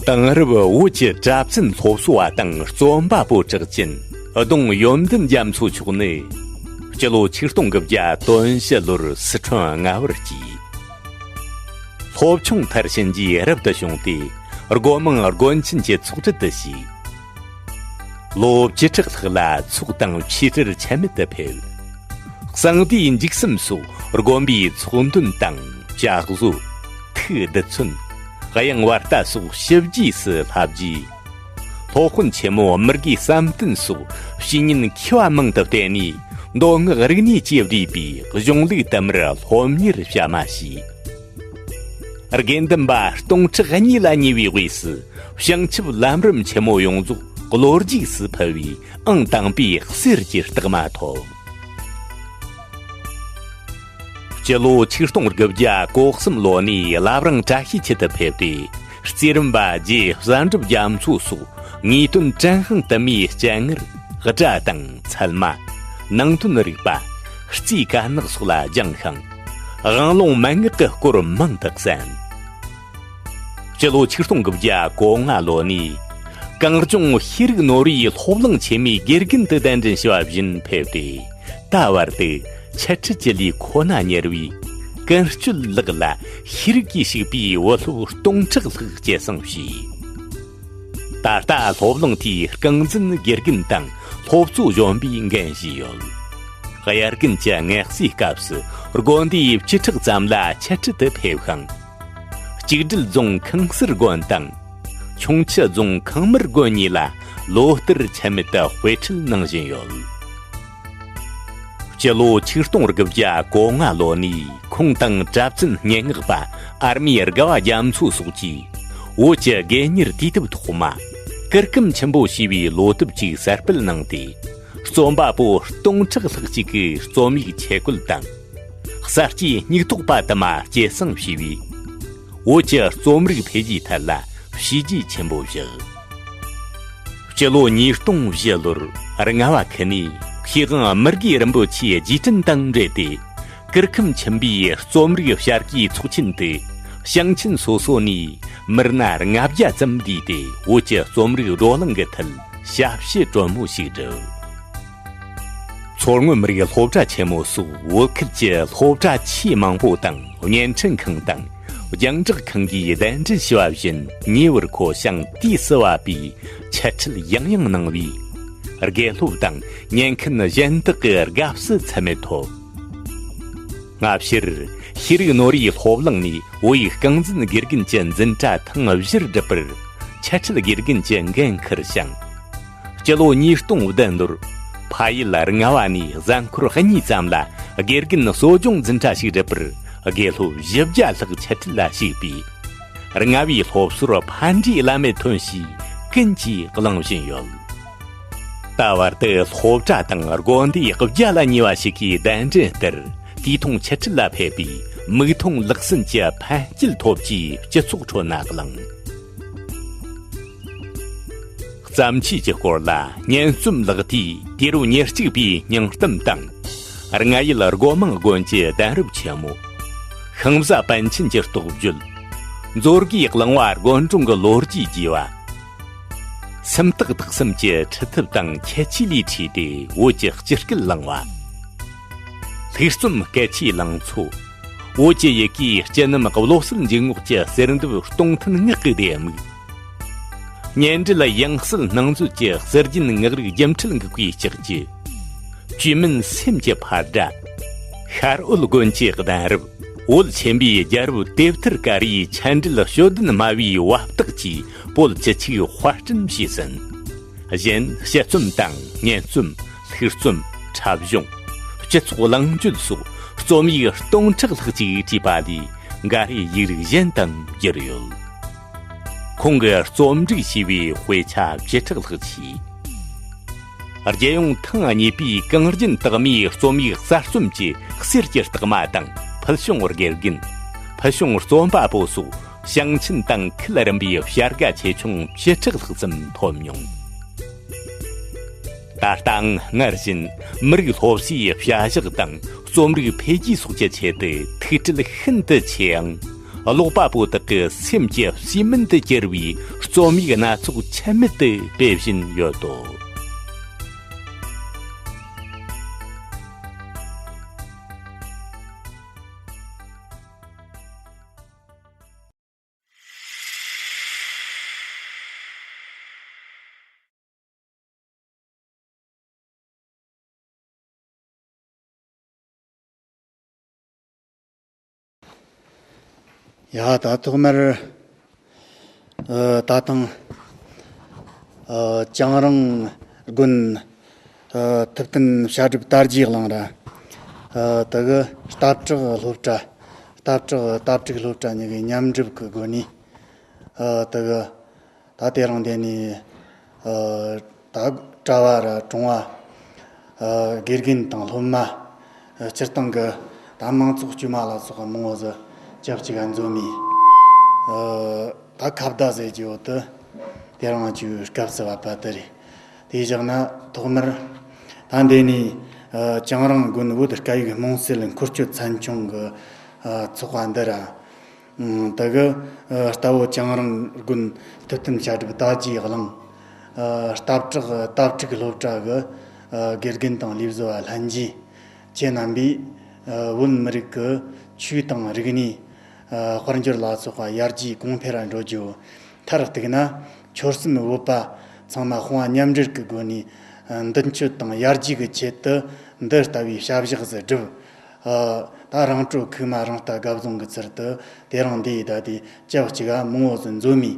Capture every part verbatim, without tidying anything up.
དེང་རབས་བོད་ཀྱི་གྲྭ་བཙུན་སློབ་གསོ་བ་དང་རྩོམ་པ་པོ་གྲགས་ཅན་ལྡོང་ཡོན་ཏན་རྒྱ་མཚོ་མཆོག་ནི། སྤྱི་ལོ་ཆིག་སྟོང་དགུ་བརྒྱ་དོན་བཞི་ལོར་སི་ཁྲོན་རྔ་བར་སྐྱེས། སློབ་ཆུང་མཐར་ཕྱིན་རྗེས་རབ་ཏུ་བྱུང་སྟེ། སྒོ་མང་དགོན་ཆེན་གྱི་ཚོགས་གྲལ་དུ་ཞུགས། ལོ་བཅུ་ཕྲག་ལྷག་ལ་ཚོགས་དང་ཆོས་གྲྭར་ཆད་མེད་དུ་ཕེབས། གསང་བདེའི་འཇིགས་གསུམ་སོགས་དགོན་པའི་ཚོགས་འདོན་དང་། ལྕགས་བཟོ། ཐིག་རྡུལ་ཚོན། དབྱངས་བར་ལྟ་སོགས་ཞིབ་རྒྱས་སུ་བསླབ་རྗེས། སློབ་དཔོན་ཆེན་མོ་མི་དགེ་བསམ་གཏན་སོགས་བཤེས་གཉེན་མཁས་པ་མང་དུ་བསྟེན་ནས། མདོ་སྔགས་རིག་གནས་ཀྱིས་བསྡུས་པའི་གཞུང་ལུགས་དུ་མར་སློབ་གཉེར་བྱ་མ་བྱས། དགེ་འདུན་པ་སྟོང་ཕྲག་གཉིས་ལ་ཉེ་བའི་དབུས་སུ། བྱང་ཆུབ་ལམ་རིམ་ཆེན་མོ་ཡོངས་རྫོགས་བློ་རྒྱུགས་སུ་ཕུལ་བའི་ཨང་དང་པོའི་གསེར་གྱི་རྟགས་མ་ཐོབ། སྤྱི་ལོ་ཆིག་སྟོང་དགུ་བརྒྱ་གོ་གསུམ་ལོ་ནས་བླ་བྲང་བཀྲ་ཤིས་འཁྱིལ་དུ་ཕེབས་ཏེ། རྩེ་རིམ་པ་རྗེ་བསམ་གྲུབ་རྒྱ་མཚོ་སོགས་ངེས་དོན་ཀྲུང་ཧྥང་དུ་མའི་སྤྱན་སྔར་སྒྲ་དང་ཚད་མ། ནང་དོན་རིག་པ། རྩིས་དཀར་ནག་སོགས་ལ་སྦྱངས་ཤིང་། དབང་ལུང་མན་ངག་གི་སྐོར་མང་དུ་གསན། སྤྱི་ལོ་ཆིག་སྟོང་དགུ་བརྒྱ་གོ་ལྔ་ལོ་ནས་གངས་ལྗོངས་ཤེས་རིག་ནོར་བུའི་སློབ་གླིང་ཆེན་མོའི་དགེ་རྒན་དུ་གདན་འདྲེན་ཞུ་བ་བཞིན་ཕེབས་ཏེ། ད་བར་དུ་འཆད་ཁྲིད་ཀྱི་ལས་ཁོ་ན་གཉེར་བའི་ཀུན་སྤྱོད་ལགས་ལ་ཤེས་རིག་གིས་ཕྱུག་པའི་བུ་སློབ་སྟོང་ཕྲག་ལྷག་སྐྱེད་སྲིང་བྱས། ད་ལྟ་སློབ་གླིང་དེའི་རྐང་འཛིན་དགེ་རྒན་དང་སློབ་གཙོ་གཞོན་པའི་འགན་བཞེས་ཡོད། དབྱར་དགུན་གྱི་ངལ་གསོའི་སྐབས་སུ་དགོན་སྡེའི་བཅུ་ཕྲག་ཙམ་ལ་འཆད་ཁྲིད་དུ་ཕེབས་ཤིང་། གཅིག་སྒྲིལ་རྫོང་ཁང་གསར་དགོན་དང་། ཁྱུང་མཆུ་རྫོང་ཁང་དམར་དགོན་གཉིས་ལ་ལོ་ལྟར་ཆད་མེད་དུ་དཔེ་ཁྲིད་གནང་བཞིན་ཡོད། སྤྱི་ལོ་ཆིག་སྟོང་དགུ་བརྒྱ་གོ་ལྔ་ལོ་ནས་ཁོང་དང་གྲྭ་བཙུན་སྙན་ངག་པ་ཨར་མའི་དགའ་བ་རྒྱ་མཚོ་སོགས་ཀྱིས་བོད་ཀྱི་དགེ་གཉེར་དུས་དེབ་ཐོག་མ། གུར་ཀུམ་ཆེན་པོ་ཞེས་པའི་བློ་དེབ་ཅིག་གསར་སྤེལ་གནང་སྟེ། རྩོམ་པ་པོ་སྟོང་ཕྲག་ལྷག་ཅིག་གི་རྩོམ་ཡིག་ཆེད་བཀོད་དང་། གསར་སྐྱེས་སྙིགས་ཐོག་པ་དུ་མ་སྐྱེད་སྲིང་བྱས་པས། བོད་ཀྱི་རྩོམ་རིག་འཕེལ་རྒྱས་ཐད་ལ་བྱས་རྗེས་ཆེན་པོ་བཞག། སྤྱི་ལོ་ཉིས་སྟོང་བཞི་ལོར་རྔ་བ་ཁུལ་ནས་མཁས་དབང་མི་དགེ་རིན་པོ་ཆེའི་རྗེས་དྲན་དང་འབྲེལ་ཏེ། གུར་ཁུམ་ཆེན་པོའི་རྩོམ་རིག་བྱ་དགའི་ཚོགས་ཆེན་དུ། ཞིང་ཆེན་སོ་སོ་ནས་མི་སྣ་ལྔ་བརྒྱ་ཙམ་འདུས་ཏེ། བོད་ཀྱི་རྩོམ་རིག་བགྲོ་གླེང་གི་ཐད་ཞབས་ཕྱི་དྲོན་མོ་ཞིག་བསྒྲུབས། མཚོ་སྔོན་མི་རིགས་སློབ་གྲྭ་ཆེན་མོ་སོགས་བོད་ཁུལ་གྱི་སློབ་གྲྭ་ཆེས་མང་པོ་དང་། བརྙན་འཕྲིན་ཁང་དང་རྒྱང་བསྒྲགས་ཁང་གིས་གདན་འདྲེན་ཞུ་བ་བཞིན། ཉེ་བར་ཁོ་ཞང་དུས་སུ་བབ་པའི་འཆད་ཁྲིད་ཡང་ཡང་གནང་བས། དགེ་སློབ་དང་ཉན་མཁན་གཞན་དག་གི་དགའ་བསུ་ཚད་མེད་ཐོབ། སྔ་ཕྱིར་ཤེས་རིག་ནོར་བུའི་སློབ་གླིང་ནས་བོད་ཡིག་རྐང་འཛིན་དགེ་རྒན་གྱི་འཛིན་གྲྭ་ཐེངས་བཞིར་བསྒྲུབས་པར། འཆད་ཁྲིད་དགེ་རྒན་གྱི་འགན་འཁུར་ཞིང་། སྤྱི་ལོ་ཉིས་སྟོང་བདུན་ལོར་ཕ་ཡུལ་རྔ་བ་ནས་གཟའ་འཁོར་གཉིས་ཙམ་ལ་དགེ་རྒན་གསོ་སྦྱོང་འཛིན་གྲྭ་ཞིག་བསྒྲུབས་པར། དགེ་སློབ་བཞི་བརྒྱ་ལྷག་འཆད་ཁྲིད་ལ་ཞུགས་པས། རྔ་བའི་སློབ་གསོར་ཕན་འབྲས་བླ་མེད་ཐོན་ཞེས་ཀུན་གྱིས་གླེང་བཞིན་ཡོད། ད་བར་དུ་སློབ་གྲྭ་དང་དགོན་སྡེ་བརྒྱ་ལ་ཉེ་བ་ཞིག་གིས་གདན་འདྲེན་ལྟར། དུས་ཐུང་འཆད་ཁྲིད་ལ་ཕེབས་པས། མིག་མཐོང་ལག་ཟིན་གྱི་ཕན་སྐྱེད་ཐོབ་ཅེས་སྤྱི་ཚོགས་ཁྲོད་ན་གླེང་། བརྩམས་ཆོས་ཀྱི་སྐོར་ལ་སྙན་རྩོམ་ལག་དེའི་དུས་རབས་ཉེར་གཅིག་པའི་སྙིང་གཏམ་དང་། རྔ་ཡུལ་སྒོ་མང་དགོན་གྱི་གདན་རབས་ཆེན་མོ། ཤིང་བཟའ་པཎ་ཆེན་གྱི་རྟོགས་བརྗོད། མཛོད་དགེའི་གླིང་བ་དགོན་གྲོང་གི་ལོ་རྒྱུས་རྒྱས་པ། སུམ་རྟགས་དག་གསུམ་གྱི་ཁྲིད་ཐབས་དང་ཁྱད་ཆོས་ལས་འཕྲོས་ཏེ་བོད་ཀྱི་སྤྱི་སྐད་བླངས་པ། ལྷུག་རྩོམ་སྐད་ཆའི་ལང་ཚོ། བོད་ཀྱི་ཡི་གེའི་སྤྱི་རྣམ་བློ་གསལ་འཇུག་ངོགས་ཀྱི་གསེར་འདེབས་སྟོང་ཐུན་ངག་གི་ལྡེ་མིག། སྙན་འགྲེལ་དབྱངས་གསལ་སྣང་མཛོད་ཀྱི་གསེར་རྒྱན་ངག་རིག་སྒྱུ་འཕྲུལ་འགུག་པའི་ལྕགས་ཀྱུ། བཅོས་མིན་སེམས་ཀྱི་ཕར་སྒྲ། ཤར་འོད་དགོན་གྱི་གདན་རབས། བོད་ཆེན་པོའི་རྒྱལ་རབས་དེབ་ཐེར་ཀ་རིའི་མཆན་འགྲེལ་ཤོད་ལྡན་སྨྲ་བའི་བབ་རྟགས་ཀྱིས་བོད་སྤྱི་ཆོས་དཔར་སྐྲུན་བྱས་ཟིན། གཞན་དཔྱད་རྩོམ་དང་སྙན་རྩོམ། ལྷུག་རྩོམ། འཁྲབ་གཞུང་། སྤྱི་ཚོགས་གླེང་བརྗོད་སོགས་རྩོམ་ཡིག་སྟོང་ཕྲག་ལྷག་ཅིག་བྲིས་པ་ལས་འགའ་རེ་ཡིག་རིགས་གཞན་དང་བསྒྱུར་ཡོད། ཁོང་གི་རྩོམ་སྒྲིག་བྱས་པའི་དཔེ་ཆ་བཅུ་ཕྲག་ལྷག་མཆིས། རྒྱལ་ཡོངས་ཐེངས་གཉིས་པའི་གངས་རྒྱན་རྟགས་མའི་རྩོམ་ཡིག་གསར་རྩོམ་གྱི་གསེར་གྱི་རྟགས་མ་དང་ཕུལ་བྱུང་དགེ་རྒན། ཕུལ་བྱུང་རྩོམ་པ་པོ་སོགས་ཞིང་ཆེན་དང་ཁུལ་རིམ་པའི་བྱ་དགའ་ཆེ་ཆུང་བཅུ་ཕྲག་ལྷག་ཙམ་ཐོབ་མྱོང་། ད་ལྟའང་སྔར་བཞིན་མི་རིགས་སློབ་གསོའི་བྱ་གཞག་དང་རྩོམ་རིག་འཕེལ་རྒྱས་སོགས་ཀྱི་ཆེད་དུ་ཐུགས་ཁྲལ་ཤིན་ཏུ་ཆེ་ཡང་ ཀློག་པ་པོ་དག་གི་སེམས་ཀྱི་གསོས་སྨན་དུ་གྱུར་བའི་རྩོམ་ཡིག་སྣ་ཚོགས་ཆེད་མེད་དུ་སྤེལ་བཞིན་ཡོད་དོ། ཡ། ད་ཐོག་མར། ཨ། ད་ཐེངས། ཨ། བྱང་རང་དགོན། ཨ། ཐུབ་བསྟན་བཤད་སྒྲུབ་དར་རྒྱས་གླིང་ར། ཨ། དེ་གི་ལྟ་བྲག་སློབ་གྲྭ། ལྟ་བྲག་ལྟ་བྲག་སློབ་གྲྭ་གཉིས་ཀྱི་མཉམ་སྒྲུབ་ཀྱི་སྒོ་ནས། ཨ། དེ་གི། ད་དེ་རིང་འདི་ནས། ཨ། ད་གྲྭ་བ་ར་གྲོང་བ། ཨ། དགེ་རྒན་དང་སློབ་མ། ཨ། སྤྱིར་བཏང་གི་ད་མང་ཚོགས་དཀྱུས་མ་ལ་སོགས་པ་མང་བོ་ཟིག་ཆབས་ཅིག་ག་འཛོམས་མི། ཨ། ད་ཁ་བརྡ་ཟེར་རྒྱུ་བོ་དེ་དེ་རིང་ཅིག་སྐབས་སུ་བབས་པ་དེ་རེད། དེ་བཞག་ན་ཐོག་མར་ད་འདི་ནས། ཨ། བྱང་རང་དགོན་བོད་སྐད་ཡིག་རྨོངས་སེལ་འཁོར་སྐྱོད་ཚན་ཆུང་གི། ཨ། ཚོགས་པ་འདི་ར། ཨང་། དེ་གི། ཨ། རྟ་བོ་བྱང་རང་དགོན་ཐུབ་བསྟན་བཤད་སྒྲུབ་དར་རྒྱས་གླིང་། ཨ། ལྟ་བྲག་དར་ཕྲུག་སློབ་གྲྭ་གི། ཨ། དགེ་རྒན་དང་ལས་བཟོ་བ་ལྷན་རྒྱས། ཁྱེད་རྣམ་པས། ཨ། བོད་མི་རིགས་ཀྱི་ཆོས་དང་རིག་གནས། ཨ། དཔལ་འབྱོར་ལ་སོགས་པ་ཡར་རྒྱས་གོང་འཕེལ་ར་འགྲོ་རྒྱུ། མཐར་གཏུགས་ན་ཆོལ་གསུམ་བོད་པ་ཚང་མ་དཔུང་བ་མཉམ་འབྲེལ་གྱི་སྒོ་ནས། ཨ། མདུན་སྐྱོད་དང་ཡར་རྒྱས་ཀྱི་ཆེད་དུ་འདི་ལྟ་བུའི་བྱ་བཞག་ཟིག་བསྒྲུབས། ཨ། ད་རང་སྤྲོ་ཁུག་མ་རང་རྟ་སྒ་བཟུང་གི་ཚུལ་དུ་དེ་རིང་འདི་ཡི་ད་དེ་སྐབས་གཅིག་ག་མང་བོ་ཟིག་འཛོམས་མི།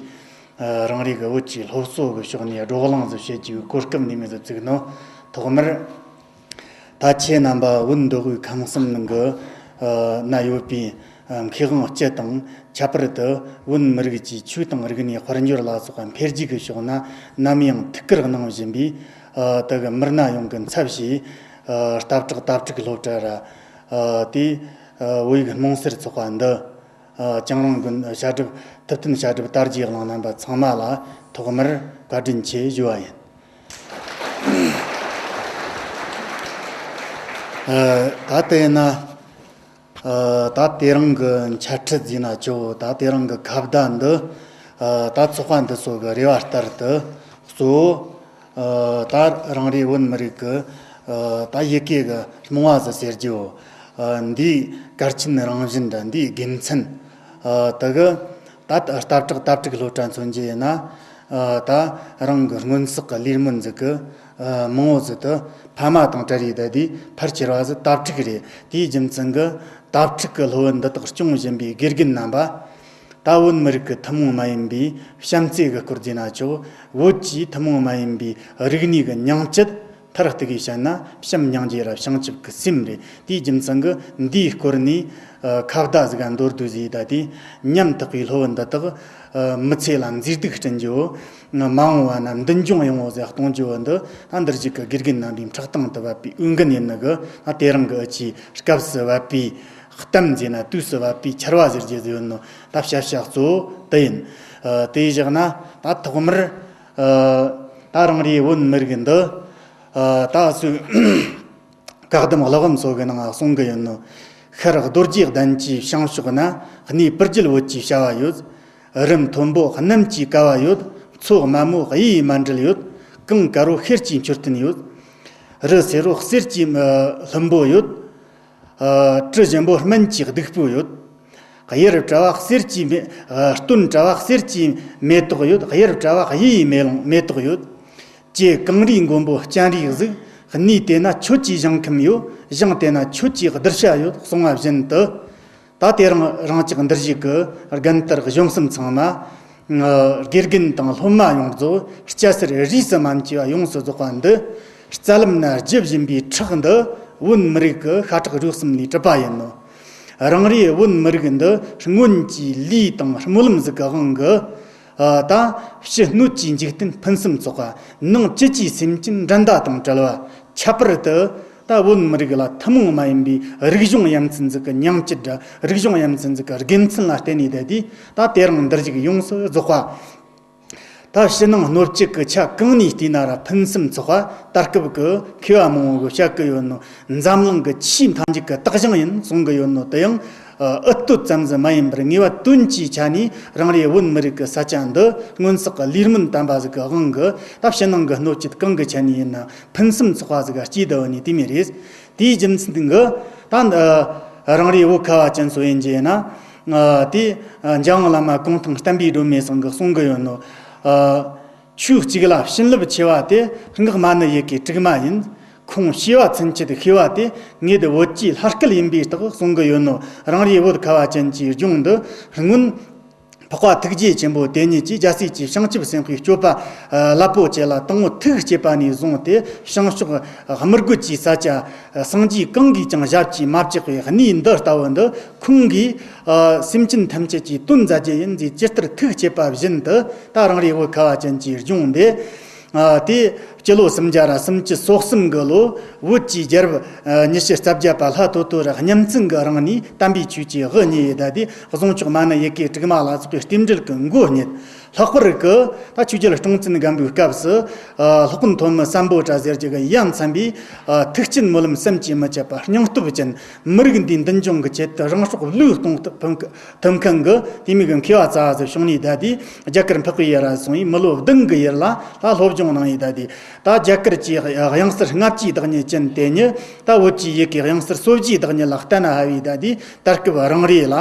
ཨ། རང་རེ་གི་བོད་ཀྱི་སློབ་གསོ་གི་ཕྱོགས་ནས་བགྲོ་གླེང་ཟིག་བྱེད་རྒྱུའི་གོ་སྐབས་འདི་མོ་ཟིག་བཙུགས་ནོ། ཐོག་མར་ད་ཁྱེད་རྣམ་པ་བོད་མདོ་དབུས་ཁམས་གསུམ་ནང་གི། ཨ། ན་ཡོད་པའི། ཨ། མཁས་དབང་སྤྱི་དང་ཁྱད་པར་དུ་བོད་མི་རིགས་ཀྱི་ཆོས་དང་རིག་གནས་དཔལ་འབྱོར་ལ་སོགས་པ་འཕེལ་རྒྱས་ཀྱི་ཕྱོགས་ན་ནམ་ཡང་ཐུགས་ཁུར་གནང་བཞིན་པའི། ཨ། དེ་གི་མི་སྣ་ཡོངས་ཀྱི་ཚབ་བྱས། ཨ། ལྟ་བྲག་དར་ཕྲུག་སློབ་གྲྭ་ར། ཨ། དེ། ཨ། བོད་ཡིག་རྨོངས་སེལ་ཚོགས་པ་འདི། ཨ། བྱང་རང་དགོན་བཤད་སྒྲུབ་ཐུབ་བསྟན་བཤད་སྒྲུབ་དར་རྒྱས་གླིང་རྣམ་པ་ཚང་མ་ལ་ཐོག་མར་བཀའ་དྲིན་ཆེ་ཞུ་བ་ཡིན། ཨ། ད་དེ་ན། ཨ། ད་དེ་རིང་གི་འཆད་ཁྲིད་ཟེར་ན་ཆོག་ད་དེ་རིང་གི་ཁ་བརྡ་འདི། ཨ། ད་ཚོགས་པ་འདི་ཚོ་གི་རེ་བ་ལྟར་དུ་གཙོ་བོ། ཨ། ད་རང་རེའི་བོད་མི་རིགས་ཀྱི། ཨ། ད་ཡི་གེ་གི་རྨོངས་པ་ཟིག་སེལ་རྒྱུ། ཨ། འདིའི་གལ་ཆེན་རང་བཞིན་དང་འདིའི་དགེ་མཚན། ཨ། དེ་གི་ད་ལྟ་བྲག་དར་ཕྲུག་སློབ་གྲྭ་མཚོན་རྒྱུ་ཡིན་ན། ཨ། ད་རང་གི་སྔོན་བསགས་ཀྱི་ལས་སྨོན་ཟིག་གི། ཨ། མང་བོ་ཟིག་དེ་ཕ་མ་དང་བྲལ་རེ་བསྡད་དེ་ཕར་གྱུར་བ་ཟིག་དར་ཕྲུག་རེད། དེའི་རྒྱུ་མཚན་གྱིས་དར་ཕྲུག་གི་སློབ་བུ་འདི་དག་སྐྱོང་བཞིན་པའི་དགེ་རྒན་རྣམ་པ། ད་བོད་མི་རིགས་ཀྱི་ཐུན་མོང་མ་ཡིན་པའི་བྱམས་བརྩེ་གི་སྐོར་ཟེར་ན་ཆོག་བོད་ཀྱི་ཐུན་མོང་མ་ཡིན་པའི་རིག་གནས་ཀྱི་སྙིང་བཅུད། མཐར་གཏུགས་ཀྱིས་བཤད་ན་བྱམས་སྙིང་རྗེ་ར་བྱང་ཆུབ་ཀྱི་སེམས་རེད། དེའི་རྒྱུ་མཚན་གྱིས་འདིའི་སྐོར་ནས། ཨ། ཁ་བརྡ་ཟིག་ག་མདོར་བསྡུས་ཟིག་ད་དེ་ཉམ་ཐག་པའི་སློབ་བུ་འདི་དག། ཨ། མི་ཚེ་ལ་མཛེས་སྡུག་བསྐྲུན་རྒྱུ། མ་འོངས་པ་ན་མདུན་ལྗོངས་ཡངས་པོ་ཟིག་གཏོང་རྒྱུ་འདི་ད་འདིར་བཞུགས་ཀྱི་དགེ་རྒན་རྣམ་པའི་ཕྲག་སྟེང་དུ་བབས་པའི་འོས་འགན་ཡིན་ནི་གི། ད་དེ་རིང་གི་ཨ་ཅེ་སྐབས་སུ་བབས་པའི་གཏམ་ཟེར་ན་དུས་སུ་བབས་པའི་ཆར་བ་ཟེར་རྒྱུ་ཟིག་ཡོད་ནོ། ད་བཤད་བྱ་གཙོ་བོ་དེ་ཡིན། ཨ། དེ་བཞག་ན་ད་ཐོག་མར། ཨ། ད་རང་རེའི་བོད་མི་རིགས་འདི། ཨ། ད་སུ་བཀའ་གདམས་བཀླག་གམ་སོགས་ཀྱི་ནང་གསུང་གི་ཡོད་ནོ། ཤར་རྡོ་རྗེ་གདན་གྱི་བྱང་ཕྱོགས་ན། གནས་སྤུར་རྒྱལ་བོད་ཀྱི་བྱ་བ་ཡོད། རི་མཐོན་པོ་གནམ་གྱི་ཀ་བ་ཡོད། མཚོ་དམའ་མོ་གཡས་གཡས་མ་འབྲེལ་ཡོད། གངས་དཀར་བོ་ཤེལ་གྱི་མཆོད་རྟེན་ཡོད། རི་སེར་བོ་གསེར་གྱི་ལྷུན་པོ་ཡོད། ཨ། གྲུ་ཞིམ་པོ་སྨན་གྱི་བདུག་སྤོས་ཡོད། གཡུ་རལ་བཀྲ་བ་གསེར་གྱི་མེ། ཨ། སྟོན་བཀྲ་བ་གསེར་གྱི་མེ་ཏོག་ཡོད། གཡུ་རལ་བཀྲ་བ་གཡུ་ཡི་མེ་ལོང་མེ་ཏོག་ཡོད། ཀྱེ་གངས་རིའི་མགོན་པོ་སྤྱན་རས་གཟིགས། གནས་དེ་ན་ཁྱོད་ཀྱི་ཞིང་ཁམས་ཡོད། ཞིང་དེ་ན་ཁྱོད་ཀྱི་གདུལ་བྱ་ཡོད། གསུང་བ་བཞིན་དུ། ད་དེ་རིང་རང་ཅག་འདིར་བཞུགས་ཀྱི་རྒན་དར་གཞོན་གསུམ་ཚང་མ། ཨ། དགེ་རྒན་དང་སློབ་མ་ཡོངས་རྫོགས་སྐྱ་སེར་རིས་སུ་མ་མཆིས་པ་ཡོངས་སུ་རྫོགས་པ་འདི། རྩ་ལམ་ན་རྒྱུ་བཞིན་པའི་ཁྲག་འདི་བོད་མི་རིགས་ཀྱི་ཤ་ཁྲག་རུས་གསུམ་ལས་གྲུབ་པ་ཡིན་ནོ། རང་རེའི་བོད་མི་རིགས་འདི་སྔོན་གྱི་ལུས་དང་སྨོན་ལམ་ཟིག་གི་དབང་གིས། ཨ། ད་ཕྱི་སྣོད་ཀྱི་འཇིག་རྟེན་ཕུན་སུམ་ཚོགས་པ། ནང་བཅུད་ཀྱི་སེམས་ཅན་འགྲན་ཟླ་དང་བྲལ་བ། ཁྱད་པར་དུ་ད་བོད་མི་རིགས་ལ་ཐུན་མོང་མ་ཡིན་པའི་རིག་གཞུང་ཡ་མཚན་ཟིག་གི་སྙིང་བཅུད་ར། རིག་གཞུང་ཡ་མཚན་ཟིག་གི་དགེ་མཚན་ལ་བརྟེན་ནས་བསྡད་དེ། ད་དེ་རིང་འདིར་བཞུགས་ཡོངས་སུ་རྫོགས་པ། ད་ཕྱི་ནང་སྣོད་བཅུད་ཀྱི་ཆ་གང་ནས་བལྟས་ན་ར་ཕུན་སུམ་ཚོགས་པ། ད་སྐབས་ཀྱི་མཁས་པ་མང་བོ་གིས་བཤད་ཀྱི་ཡོད་ནོ། འཛམ་གླིང་གི་ཆེས་མཐའ་མཇུག་གི་རྟགས་ཅན་ཡིན་གསུང་གི་ཡོད་ནོ། དེ་ཡང་ ཨུ་སྟོད་ཙམ་ཟིག་མ་ཡིན་པར་ངེས་པ་དོན་གྱི་ཆ་ནས་རང་རེའི་བོད་མི་རིགས་ཀྱི་ས་ཆ་འདི་སྔོན་བསགས་ཀྱི་ལས་སྨོན་དམ་པ་ཟིག་གི་དབང་གིས། ད་ཕྱི་ནང་གི་སྣོད་བཅུད་གང་གི་ཆ་ནས་ཡིན་ན་ཕུན་སུམ་ཚོགས་པ་ཟིག་ག་སྐྱེས་བསྡད་ནི་དེ་མོ་རེད། དེའི་རྒྱུ་མཚན་གྱིས་ད་རང་རེའི་བོད་ཁ་བ་ཅན་ཚོ་ཡིན་རྒྱུ་ཡིན་ན། དེ་འཇམ་དབྱངས་བླ་མ་གུང་ཐང་བསྟན་པའི་སྒྲོན་མེ་ཚང་གིས་གསུང་གི་ཡོད་ནོ། ཆོས་གཅིག་ལ་བྱིན་རླབས་ཆེ་བ་དེ་སྔགས་མ་ཎི་ཡི་གེ་དྲུག་མ་ཡིན། ཁོང་བྱེ་བ་ཚུན་ཆད་ཤེས་པ་དེ་ངེད་བོད་ཀྱི་ལྷ་སྐལ་ཡིན་པའི་རྟགས་གསུང་གི་ཡོད་ནོ། རང་རེའི་བོད་ཁ་བ་ཅན་གྱི་ལྗོངས་འདི་སྔོན་འཕགས་པ་ཐུགས་རྗེ་ཆེན་པོ་དེ་ཉིད་ཀྱིས་རྒྱལ་སྲས་ཀྱི་བྱང་ཆུབ་སེམས་དཔའི་སྤྱོད་པ་རླབས་པོ་ཆེ་ལ་དང་པོ་ཐུགས་བསྐྱེད་པ་ནས་བཟུང་སྟེ། བྱང་ཕྱོགས་དམུ་རྒོད་ཀྱི་ས་ཆ་སངས་རྒྱས་གང་གིས་ཀྱང་ཞབས་ཀྱིས་མ་བཅགས་པའི་གནས་འདི་ལྟ་བུ་འདི་ཁོང་གིས་སེམས་ཅན་ཐམས་ཅད་ཀྱི་དོན་མཛད་རྒྱུ་ཡིན་ཟེར་ཇི་ལྟར་ཐུགས་བསྐྱེད་པ་བཞིན་དུ་ད་རང་རེའི་བོད་ཁ་བ་ཅན་གྱི་ལྗོངས་འདི། ཨ། དེ་སྤྱི་ལོ་སུམ་བརྒྱ་ར་སུམ་ཅུ་སོ་གསུམ་གི་ལོ་བོད་ཀྱི་རྒྱལ་རབས་ཨ་ཉི་ཤུ་རྩ་བརྒྱད་པ་ལྷ་ཐོ་ཐོ་རི་གཉིས་མཚན་གྱི་རིང་ནས་དམ་པའི་ཆོས་ཀྱི་དབུ་བརྙེས་ཡི་ད་དེ་གཟུངས་ཆོག་མ་ཎི་ཡི་གེ་དྲུག་མ་ལ་སོགས་པའི་རྟེན་འབྲེལ་གྱི་མགོ་བརྙེས། ལྷག་པར་གྱི་ད་ཆོས་རྒྱལ་སྲོང་བཙན་སྒམ་པོའི་སྐབས་སུ་ཨ་སློབ་དཔོན་ཐོན་མི་སམ་བྷོ་ཊ་ཟེར་རྒྱུ་གི་ཡ་མཚན་པའི་ཨ་ཐུགས་ཆེན་སྨོན་ལམ་བསམ་གྱིས་མི་ཁྱབ་པ་སྙིང་སྟོབས་ཅན། མི་རིགས་འདིའི་མདུན་ལྗོངས་ཀྱི་ཆེད་དུ་རང་སྲོག་བློས་གཏོང་ཐུབ་ཐུབ་མཁན་གྱི་དེ་མོ་གི་མཁས་པ་ཙ་ཟིག་བྱུང་ནས་ད་དེ་རྒྱ་གར་འཕགས་པའི་ཡུལ་ལ་སོང་བས་མི་ལོ་བདུན་གྱི་ཡུན་ལ་ད་སློབ་སྦྱོང་གནང་ཡི་ད་དེ། ད་རྒྱ་གར་གྱི་དབྱངས་གསལ་ལྔ་བཅུའི་བདག་ཉིད་ཅན་དེ་ཉིད་ད་བོད་ཀྱི་ཡི་གེ་དབྱངས་གསལ་སོ་བརྒྱའི་བདག་ཉིད་ལ་གཏན་ན་ཕབ་བས་ད་དེ་ད་སྐབས་རང་རེ་ལ་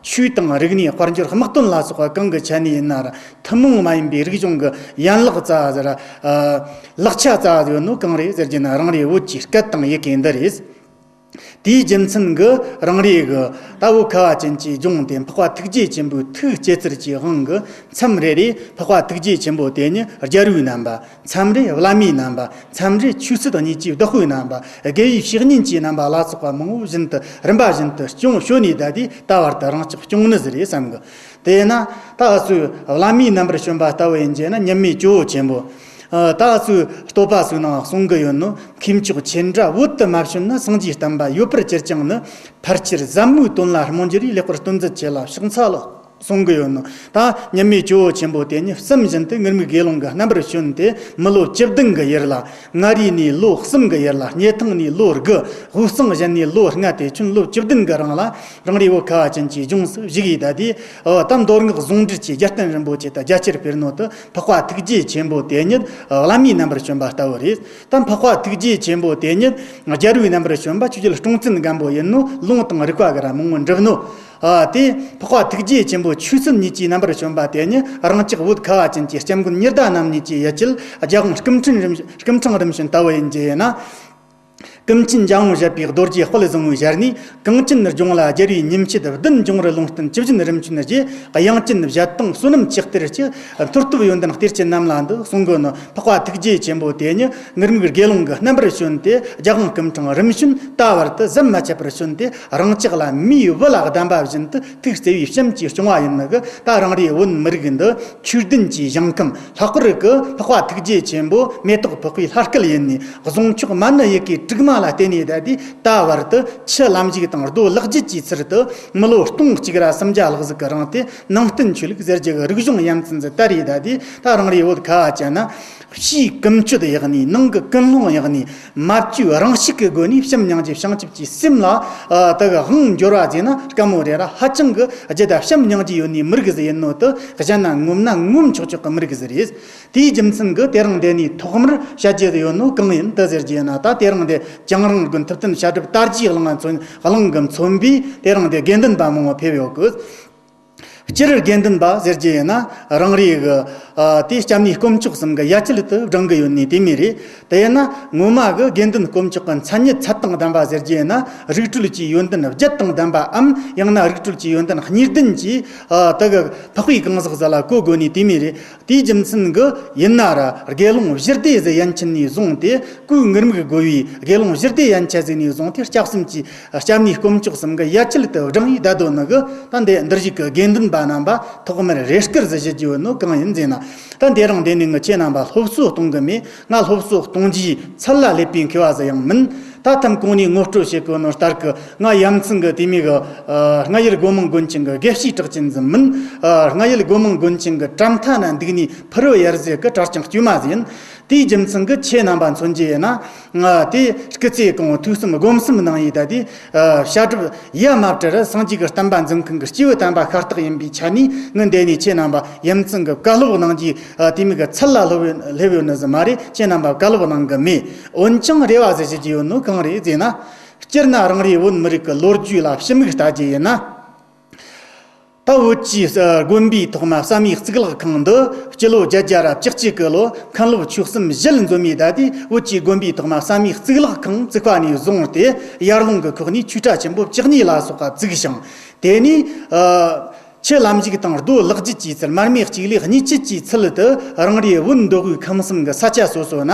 ཆོས་དང་རིག་གནས་དཔལ་འབྱོར་དམག་དོན་ལ་སོགས་པ་གང་གི་ཆ་ནས་ཡིན་ན་ར་ཐུན་མོང་མ་ཡིན་པའི་རིག་གཞུང་གི་ཡན་ལག་ཙ་ཟིག་ར་ལག་ཆ་ཙ་ཟིག་ཡོད་ནོ་གང་རེད་ཟེར་རྒྱུ་ན་རང་རེའི་བོད་ཀྱི་སྐད་དང་ཡི་གེ་འདི་རེད། དེའི་རྒྱུ་མཚན་གྱིས་རང་རེ་གི་ད་བོད་ཁ་བ་ཅན་གྱི་ལྗོངས་དེ་འཕགས་པ་ཐུགས་རྗེ་ཆེན་པོའི་ཐུགས་བསྐྱེད་ཚུལ་གྱི་དབང་གིས་མཚམས་རེ་རེ་འཕགས་པ་ཐུགས་རྗེ་ཆེན་པོ་དེ་ཉིད་རྒྱལ་བའི་རྣམ་པ། མཚམས་རེ་བླ་མའི་རྣམ་པ། མཚམས་རེ་ཆོས་སྲིད་གཉིས་ཀྱི་བདག་པོའི་རྣམ་པ། དགེ་བའི་བཤེས་གཉེན་གྱི་རྣམ་པ་ལ་སོགས་པ་མང་པོ་བཞིན་དུ་རིམ་པ་བཞིན་དུ་སྐྱོང་བྱོན་ནས་ད་དེ་ད་བར་དུ་རང་ཅག་སྐྱོང་ནི་ཟིག་རེད་བསམ་གི། དེས་ན་ད་ཨ་ཚོས་བླ་མའི་རྣམ་པར་བྱོན་པ་ལྟ་བུ་ཡིན་རྒྱུ་ན་ཉི་མའི་ཇོ་བོ་ཆེན་པོ། ཨ། ད་ཨ་ཚོས་བསྟོད་པ་ཚོའི་ནང་གསུང་གི་ཡོད་ནོ། མཁས་མཆོག་ཁྱེད་འདྲ་བོད་དུ་མ་བྱོན་ན། སངས་རྒྱས་བསྟན་པ་ཡོད་པར་གྱུར་ཀྱང་ནི། ཕལ་ཆེར་ཟབ་མོའི་དོན་ལ་སྨོན་གྱུར་རིགས། ལེགས་པར་སྟོན་མཛད་ཁྱེད་ལ་ཕྱག་འཚལ་ལོ། གསུང་གི་ཡོད་ནོ། ད་ཉི་མའི་ཇོ་བོ་ཆེན་པོ་དེ་ཉིད་བསམ་བཞིན་དུ་ངུར་སྨྲིག་དགེ་སློང་གི་རྣམ་པར་བྱོན་ཏེ། མི་ལོ་བཅུ་བདུན་གྱི་ཡུལ་ལ། མངའ་རིས་ནས་ལོ་གསུམ་གྱི་ཡུལ་ལ། སྙེ་ཐང་ནས་ལོ་དགུ། དབུས་གཙང་གཞན་ནས་ལོ་ལྔ་སྟེ་ཁྱོན་ལོ་བཅུ་བདུན་གྱི་རིང་ལ་རང་རེའི་བོད་ཁ་བ་ཅན་གྱི་ལྗོངས་སུ་བཞུགས་ཡི་ད་དེ། ཨོ། ད་མདོ་སྔགས་ཟུང་འབྲེལ་གྱི་རྒྱལ་བསྟན་རིན་པོ་ཆེ་དང་རྒྱ་ཆེར་སྤེལ་ནོ་དེ་འཕགས་པ་ཐུགས་རྗེ་ཆེན་པོ་དེ་ཉིད་བླ་མའི་རྣམ་པར་བྱོན་པ་ལྟ་བུ་རེད། ད་འཕགས་པ་ཐུགས་རྗེ་ཆེན་པོ་དེ་ཉིད་རྒྱལ་བའི་རྣམ་པར་བྱོན་པ་ཆོས་རྒྱལ་སྲོང་བཙན་སྒམ་པོ་ཡིན་ནོ། ལུང་དང་རིགས་པ་གི་ར་མང་པོ་འགྲུབ་ནོ། ཨ། དེ་འཕགས་པ་ཐུགས་རྗེ་ཆེན་པོ་ཆོས་སྲིད་གཉིས་ཀྱི་རྣམ་པར་བྱོན་པ་དེ་ཉིད་རང་ཅག་བོད་ཁ་བ་ཅན་གྱི་སྐྱབས་མགོན་ཉི་ཟླ་རྣམ་གཉིས་ཀྱི་ཡུལ་གྱི་རྒྱལ་དབང་སྐུ་ཕྲེང་རིམ་སྐུ་ཕྲེང་རིམ་བྱོན་ལྟ་བུ་ཡིན་རྒྱུ་ཡིན་ན། ཀུན་མཁྱེན་འཇམ་དབྱངས་བཞད་པའི་རྡོ་རྗེ་དཔལ་བཟང་པོའི་ཞལ་ནས། གངས་ཅན་ལྗོངས་ལ་རྒྱལ་བའི་ཉིན་བྱེད། བདུན་འབྱུང་རུ་ལུང་བསྟན། བཅུ་བཞིན་རིམ་བྱོན་རྗེ། དབྱངས་ཅན་བཞད་དང་བསོད་ནམས་ཆེ་གཏེར་གྱི། མཐུ་སྟོབས་ཡོན་ཏན་གཏེར་ཆེན་རྣམས་ལ་འདུད། གསུང་གི་ནི་འཕགས་པ་ཐུགས་རྗེ་ཆེན་པོ་དེ་ཉིད་ངུར་སྨྲིག་དགེ་སློང་གི་རྣམ་པར་བྱོན་ཏེ། རྒྱལ་དབང་སྐུ་ཕྲེང་རིམ་བྱོན་ད་བར་དུ་ཟམ་མ་ཆད་པར་བྱོན་ཏེ། རང་ཅག་ལ་མིའི་བུ་ལ་གདམས་པ་བཞིན་དུ་ཐུགས་བརྩེ་བའི་བྱམས་ཀྱིས་སྐྱོང་བ་ཡིན་ནི་གི། ད་རང་རེའི་བོད་མི་རིགས་འདི་ཆོས་ལྡན་གྱི་ཞིང་ཁམས། ལྷག་པར་གྱི་འཕགས་པ་ཐུགས་རྗེ་ཆེན་པོ་མེ་ཏོག་ཕག་པའི་ལྷ་སྐལ་ཡིན་ནི། གཟུངས་ཆོག་མ་ཎི་ཡི་གེ་དྲུག་མ་ལ་བརྟེན་ནས་ད་དེ་ད་བར་དུ་ཆུ་ལམ་ཞིག་དང་རྡོ་ལག་བརྒྱུད་ཀྱི་ཚུལ་དུ་མི་ལོ་སྟོང་གཅིག་ར་སུམ་བརྒྱ་ལྷག་ཟིག་གི་རིང་དེ་ནང་བསྟན་ཆོས་ལུགས་ཟེར་རྒྱུ་གི་རིག་གཞུང་ཡ་མཚན་ཟིག་དར་ཡི་ད་དེ། ད་རང་རེའི་བོད་ཁ་བ་ཅན་ན་ཕྱིའི་ཀུན་སྤྱོད་ཡག་ནི། ནང་གི་ཀུན་སློང་ཡག་ནི། མ་བཅོས་རང་ཤུགས་ཀྱི་སྒོ་ནས་བྱམས་སྙིང་རྗེ་བྱང་ཆུབ་ཀྱི་སེམས་ལ་ཨ་དེ་གི་དབང་འབྱོར་བ་ཟེར་ན་དཀའ་མོ་རེད་ར། ཧ་ཅང་གི་རྒྱུད་ད་བྱམས་སྙིང་རྗེ་ཡོད་ནི་མི་རིགས་ཟིག་ཡིན་ནོ་དེ་གཞན་ན་ངོམ་ན་ངོམ་ཆོག་ཆོག་གི་མི་རིགས་ཟིག་རེད། དེའི་རྒྱུ་མཚན་གྱིས་དེ་རིང་འདི་ནས་ཐོག་མར་བཤད་རྒྱུ་ཡོད་ནོ་གང་ཡིན་དེ་ཟེར་རྒྱུ་ཡིན་ན། ད་དེ་རིང་འདི་རྒྱང་རིང་གི་ཐུབ་བསྟན་བཤད་སྒྲུབ་དར་རྒྱས་གླིང་ང་མཚོན་གླིང་གི་མཚོན་པའི་དེ་རིང་འདི་དགེ་འདུན་པ་མང་བོ་ཕེབས་ཡོད་གི། སྤྱིར་དགེ་འདུན་པ་ཟེར་རྒྱུ་ཡིན་ན་རང་རེའི་གི་ཨ་དེ་སྐྱབས་གནས་དཀོན་མཆོག་གསུམ་གི་ཡ་གྱལ་དུ་བགྲང་གི་ཡོད་ནི་དེ་མོ་རེད། དེ་ཡིན་ན་ངོ་མ་གི་དགེ་འདུན་དཀོན་མཆོག་གི་མཚན་ཉིད་ཚད་དང་ལྡན་པ་ཟེར་རྒྱུ་ཡིན་ན་རིགས་སྒྲོལ་གྱི་ཡོན་ཏན་བརྒྱད་དང་ལྡན་པའམ། ཡང་ན་རིགས་སྒྲོལ་གྱི་ཡོན་ཏན་གཉིས་ལྡན་གྱི་ཨ་དེ་གི་འཕགས་པའི་གང་ཟག་ཟིག་ལ་གོ་དགོས་ནི་དེ་མོ་རེད། དེའི་རྒྱུ་མཚན་གྱིས་ཡིན་ན་ར་དགེ་སློང་བཞི་སྡེ་ཟིག་ཡན་ཆད་ནས་བཟུང་སྟེ། སྐུའི་ངུར་སྨྲིག་དགོས་པའི་དགེ་སློང་བཞི་སྡེ་ཡན་ཆད་ཟིག་ནས་བཟུང་སྟེ། སྐྱབས་གསུམ་གྱི་སྐྱབས་གནས་དཀོན་མཆོག་གསུམ་གྱི་ཡ་གྱལ་དུ་བགྲང་ཡི་བསྡད་དོ་ནི་གི། ད་འདི་འདིར་བཞུགས་ཀྱི་དགེ་འདུན་པ་རྣམ་པ་ཐོག་མར་རེ་སྐུལ་ཟིག་ཞུ་རྒྱུ་ཡོད་ནོ་གང་ཡིན་ཟེར་ན། ད་འདི་རིང་འདི་ནས་ངས་ཁྱེད་རྣམ་པ་སློབ་གསོ་གཏོང་གི་མེད། ང་སློབ་གསོ་གཏོང་རྒྱུའི་ཚད་ལ་སླེབས་པའི་མཁས་པ་ཟིག་ཡང་མིན། ད་ཐེངས་གོང་ནས་ངོ་སྤྲོད་བྱེད་དགོས་ནོ་ལྟར་གི། ང་ཡ་མཚན་གི་དེ་མོ་གི་ཨ་རྔ་ཡུལ་སྒོ་མང་དགོན་ཆེན་གི་དགེ་བཤེས་གྲགས་ཅན་ཟིག་མིན། ཨ་རྔ་ཡུལ་སྒོ་མང་དགོན་ཆེན་གི་གྲམ་མཐའ་ན་འདུག་ནས་ཕུར་བུ་ཡར་ཟེར་གི་གྲྭ་རྐྱང་དཀྱུས་མ་ཟིག་ཡིན། དེའི་རྒྱུ་མཚན་གི་ཁྱེད་རྣམ་པ་མཚོན་རྒྱུ་ཡིན་ན། ང་དེ་སྐུ་ཚེ་གང་བོ་ཐུགས་བསམ་སྒོམ་གསུམ་གནང་ཡི། ད་དེ་ཨ་བཤད་སྒྲུབ་ཡ་མ་བྲལ་སངས་རྒྱས་ཀྱི་བསྟན་པ་འཛིན་མཁན་གྱི་སྐྱེས་བུ་དམ་པ་ཤ་སྟག་ཡིན་པའི་ཆ་ནས། ངས་འདི་ནས་ཁྱེད་རྣམ་པ་ཡ་མཚན་གི་བཀའ་སློབ་གནང་རྒྱུ་ཨ་དེ་མོ་གི་ཚད་ལ་སླེབས་ཡོད་སླེབས་ཡོད་ནི་ཟིག་མ་རེད། ཁྱེད་རྣམ་པ་བཀའ་སློབ་གནང་གི་མེད། འོན་ཀྱང་རེ་བ་ཟིག་ཞུ་རྒྱུ་ཡོད་ནོ་གང་རེད་ཟེར་ན། སྤྱིར་ན་རང་རེའི་བོད་མི་རིགས་ཀྱི་ལོ་རྒྱུས་ལ་ཕྱི་མིག་ལྟ་རྒྱུ་ཡིན་ན། ད་བོད་ཀྱི་ཨ་དགོན་པའི་ཐོག་མ་བསམ་ཡས་གཙུག་ལག་ཁང་འདི་སྤྱི་ལོ་བརྒྱད་བརྒྱ་ར་བཅུ་གཅིག་གི་ལོ་མཁན་སློབ་ཆོས་གསུམ་ཞལ་འཛོམས་ཡས། ད་དེ་བོད་ཀྱི་དགོན་པའི་ཐོག་མ་བསམ་ཡས་གཙུག་ལག་ཁང་བཙུགས་པ་ནས་བཟུང་སྟེ། ཡར་ཀླུང་གི་ཁོག་ནས་ཆོས་གྲྭ་ཆེན་པོ་བཅུ་གཉིས་ལ་སོགས་པ་བཙུགས་ཤིང་། དེ་ནས་ཨ་ཆུ་ལམ་ཞིག་དང་རྡོ་ལག་བརྒྱུད་ཀྱི་ཚུལ། མར་མེ་གཅིག་ལས་གཉིས་མཆེད་ཀྱི་ཚུལ་དུ་རང་རེའི་བོད་མདོ་དབུས་ཁམས་གསུམ་གྱི་ས་ཆ་སོ་སོ་ན།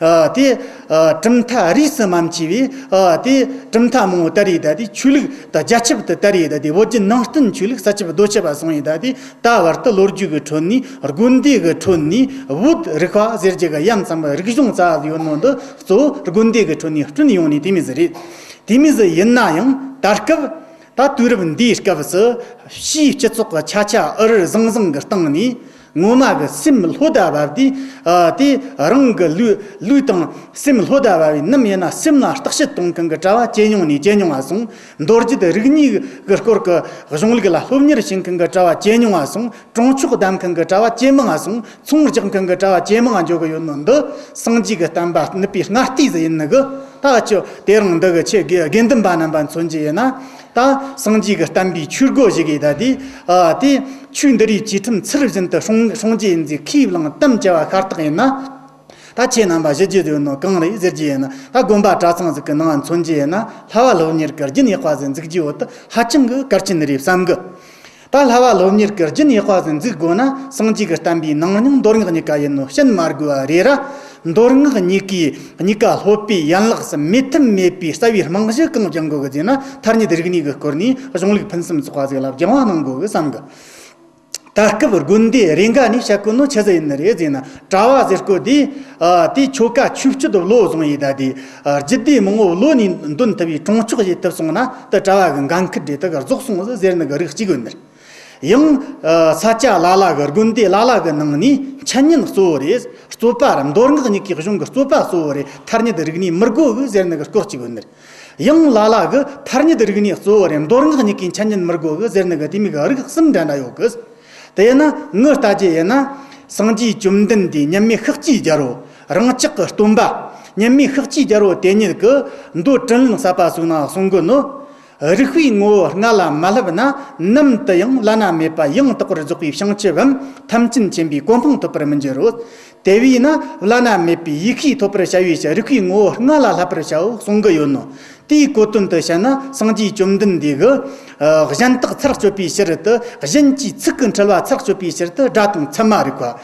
ཨ་དེ་ཨ་གྲུབ་མཐའ་རིས་སུ་མ་ཆད་པའི་ཨ་དེ་གྲུབ་མཐའ་མང་བོ་དར་ཡས། ད་དེ་ཆོས་ལུགས་ད་རྒྱ་ཁྱབ་ཏུ་དར་ཡས། ད་དེ་བོད་བརྒྱུད་ནང་བསྟན་ཆོས་ལུགས་ས་ཁྱབ་རྡོ་ཁྱབ་པ་སོང་ཡས། ད་དེ་ད་བར་དུ་ལོ་རྒྱུས་ཀྱི་ཁྲོད་ནས། དགོན་སྡེ་གི་ཁྲོད་ནས་བོད་རིག་པ་ཟེར་རྒྱུ་གི་ཡ་མཚན་པ་རིག་གཞུང་རྩ་བ་ཡོད་ནོ་འདི་གཙོ་བོ་དགོན་སྡེ་གི་ཁྲོད་ནས་བསྐྲུན་ཡོང་ནི་དེ་མོ་ཟིག་རེད། དེ་མོ་ཟིག་ཡིན་ན་ཡང་ད་སྐབས། ད་དུས་རབས་འདིའི་སྐབས་སུ་ཕྱིའི་སྤྱི་ཚོགས་ཀྱི་ཆ་ཆ་ཨུ་རུ་ཟང་ཟང་གི་སྟེང་ནས། ངོ་མ་གི་སེམས་ལྷོད་ད་བབས་དུས། ཨ་དེ་རང་གི་ལུས་ལུས་དང་སེམས་ལྷོད་ད་བབས་པའི་ནམ་ཡིན་ན་སེམས་ལ་བརྟག་དཔྱད་གཏོང་མཁན་གྱི་གྲྭ་བ་ཇེ་ཉུང་ནས་ཇེ་ཉུང་ང་སོང་། མདོ་སྒྱུ་རིག་གནས་ཀྱི་སྐོར་གྱི་གཞུང་ལུགས་ལ་སློབ་གཉེར་བྱེད་མཁན་གྱི་གྲྭ་བ་ཇེ་ཉུང་ང་སོང་། གྲོང་ཆོག་བསྡམ་མཁན་གྱི་གྲྭ་བ་ཇེ་མང་ང་སོང་། ཚོང་རྒྱག་མཁན་གྱི་གྲྭ་བ་ཇེ་མང་ང་འགྱོ་གི་ཡོད་ནོ་འདི་སངས་རྒྱས་ཀྱི་བསྟན་པ་ནུབ་པའི་སྔ་ལྟས་ཟིག་ཡིན་ནི་གི། ད་ཁྱོད་དེ་རིང་འདི་གི་ཁྱེད་དགེ་དགེ་འདུན་པ་རྣམ་པ་མཚོན་རྒྱུ་ཡིན་ན། ད་སངས་རྒྱས་ཀྱི་བསྟན་པའི་ཆོས་སྒོ་ཞིག་གིས་ད་དེ་ཨ་དེ་ཆོས་འདི་རིགས་ཅིའི་ཁྲིམས་ཚུལ་བཞིན་དུ་སྲུང་སྲུང་རྒྱུ་ཡིན་ཟེར་ཁས་བླངས་དམ་བཅའ་བ་ཤ་སྟག་ཡིན་ན། ད་ཁྱེད་རྣམ་པ་ཞུ་རྒྱུ་ཡོད་ནོ་གང་རེད་ཟེར་རྒྱུ་ཡིན་ན། ད་དགོན་པ་གྲྭ་ཚང་ཟིག་གི་ནང་མཚོན་རྒྱུ་ཡིན་ན། བསླབ་པ་སློབ་གཉེར་གྱི་རྒྱུན་ཡག་པ་ཟིག་འཛུགས་རྒྱུ་བོ་དེ་ཧ་ཅང་གི་གལ་ཆེན་རེད་བསམ་གི། ད་བསླབ་པ་སློབ་གཉེར་གྱི་རྒྱུན་ཡག་པ་ཟིག་འཛུགས་དགོས་ན། སངས་རྒྱས་ཀྱི་བསྟན་པའི་ནང་སྙིང་མདོ་སྔགས་གཉིས་ཀ་ཡིན་ནོ་བཤད་མ་དགོས་པ་རེད་ར། མདོ་སྔགས་གཉིས་ཀའི་གཉིས་ཀ་སློབ་པའི་ཡན་ལག་གསུམ་མེད་ཐབས་མེད་པའི་རྩ་བའི་རྨང་གཞི་གང་བརྒྱབ་དགོས་གི་ཟེར་ན། ཐ་སྙད་རིག་གནས་ཀྱི་སྐོར་ནས་གཞུང་ལུགས་ཕུན་སུམ་ཚོགས་པ་ཟིག་ལ་སྦྱང་བ་གནང་དགོས་གི་བསམ་གི། ད་སྐབས་དགོན་སྡེ་རེ་འགའ་ནས་བཤད་གོ་ནོ་ཆི་ཟིག་ཡིན་ནི་རེད་ཟེར་ན། གྲྭ་བ་ཟེར་གོ་དེ་ཨ་དེ་ཆོ་ག་ཆོས་སྤྱོད་བློ་བཟུང་ཡས། ད་དེ་ཨ་རྒྱུད་སྡེ་མང་བོ་བློ་ནས་འདོན་ཐུབ་པའི་གྲོང་ཆོག་བྱེད་ཐུབ་སོང་ན། དེ་གྲྭ་བ་གི་འགན་ཁུར་རེད། དེ་ག་རྫོགས་སོང་ཟིག་ཟེར་ནི་གི་རིགས་གཅིག་ཡོད་ནི་རེད། ཡང་ཨ་ས་ཆ་ལ་ལ་གི་དགོན་སྡེ་ལ་ལ་གི་ནང་ནས་འཆད་ཉན་གཙོ་བོ་རེད། རྩོད་པ་ར་མདོ་སྔགས་གཉིས་ཀའི་གཞུང་གི་རྩོད་པ་གཙོ་བོ་རེད། ཐ་སྙད་རིག་གནས་མི་དགོས་གི་ཟེར་ནི་གི་སྐོར་གཅིག་ཡོད་ནི་རེད། ཡང་ལ་ལ་གི་ཐ་སྙད་རིག་གནས་གཙོ་བོ་རེད། མདོ་སྔགས་གཉིས་ཀའི་འཆད་ཉན་མི་དགོས་གི་ཟེར་ནི་གི་དེ་མོ་གི་རིགས་གསུམ་འདྲ་འདྲ་ཡོད་གི། དེ་ཡིན་ན་ངས་ལྟ་རྒྱུ་ཡིན་ན། སངས་རྒྱས་བཅོམ་ལྡན་འདས་མཉམ་མེད་ཤཱཀྱའི་རྒྱལ་པོ། རང་ཅག་གི་སྟོན་པ་མཉམ་མེད་ཤཱཀྱའི་རྒྱལ་པོ་དེ་ཉིད་ཀྱིས་མདོ་དྲིན་ལན་གསབ་པ་སོགས་ན་གསུང་གི་ནོ། རིག་པའི་ངོ་བོ་ལྔ་ལ་མ་བསླབ་ན། ནམ་དུ་ཡང་བླ་ན་མེད་པ་ཡང་དག་པར་རྫོགས་པའི་བྱང་ཆུབ་བམ་ཐམས་ཅད་མཁྱེན་པའི་གོ་འཕང་ཐོབ་པར་མི་འགྱུར་རོ། དེ་བས་ན་བླ་ན་མེད་པའི་ཡེ་ཤེས་ཐོབ་པར་བྱ་བའི་ཕྱིར། རིག་པའི་ངོ་བོ་ལྔ་ལ་བསླབ་པར་བྱའོ་གསུང་གི་ཡོད་ནོ། དེའི་གོ་དོན་དུ་བཤད་ན། སངས་རྒྱས་བཅོམ་ལྡན་འདས་ཀྱིས་ཨ་གཞན་དག་ཚར་གཅོད་པའི་ཕྱིར་དུ། གཞན་གྱི་ཚིག་གི་འཁྲུལ་བ་ཚར་གཅོད་པའི་ཕྱིར་དུ་སྒྲ་དང་ཚད་མ་རིག་པ།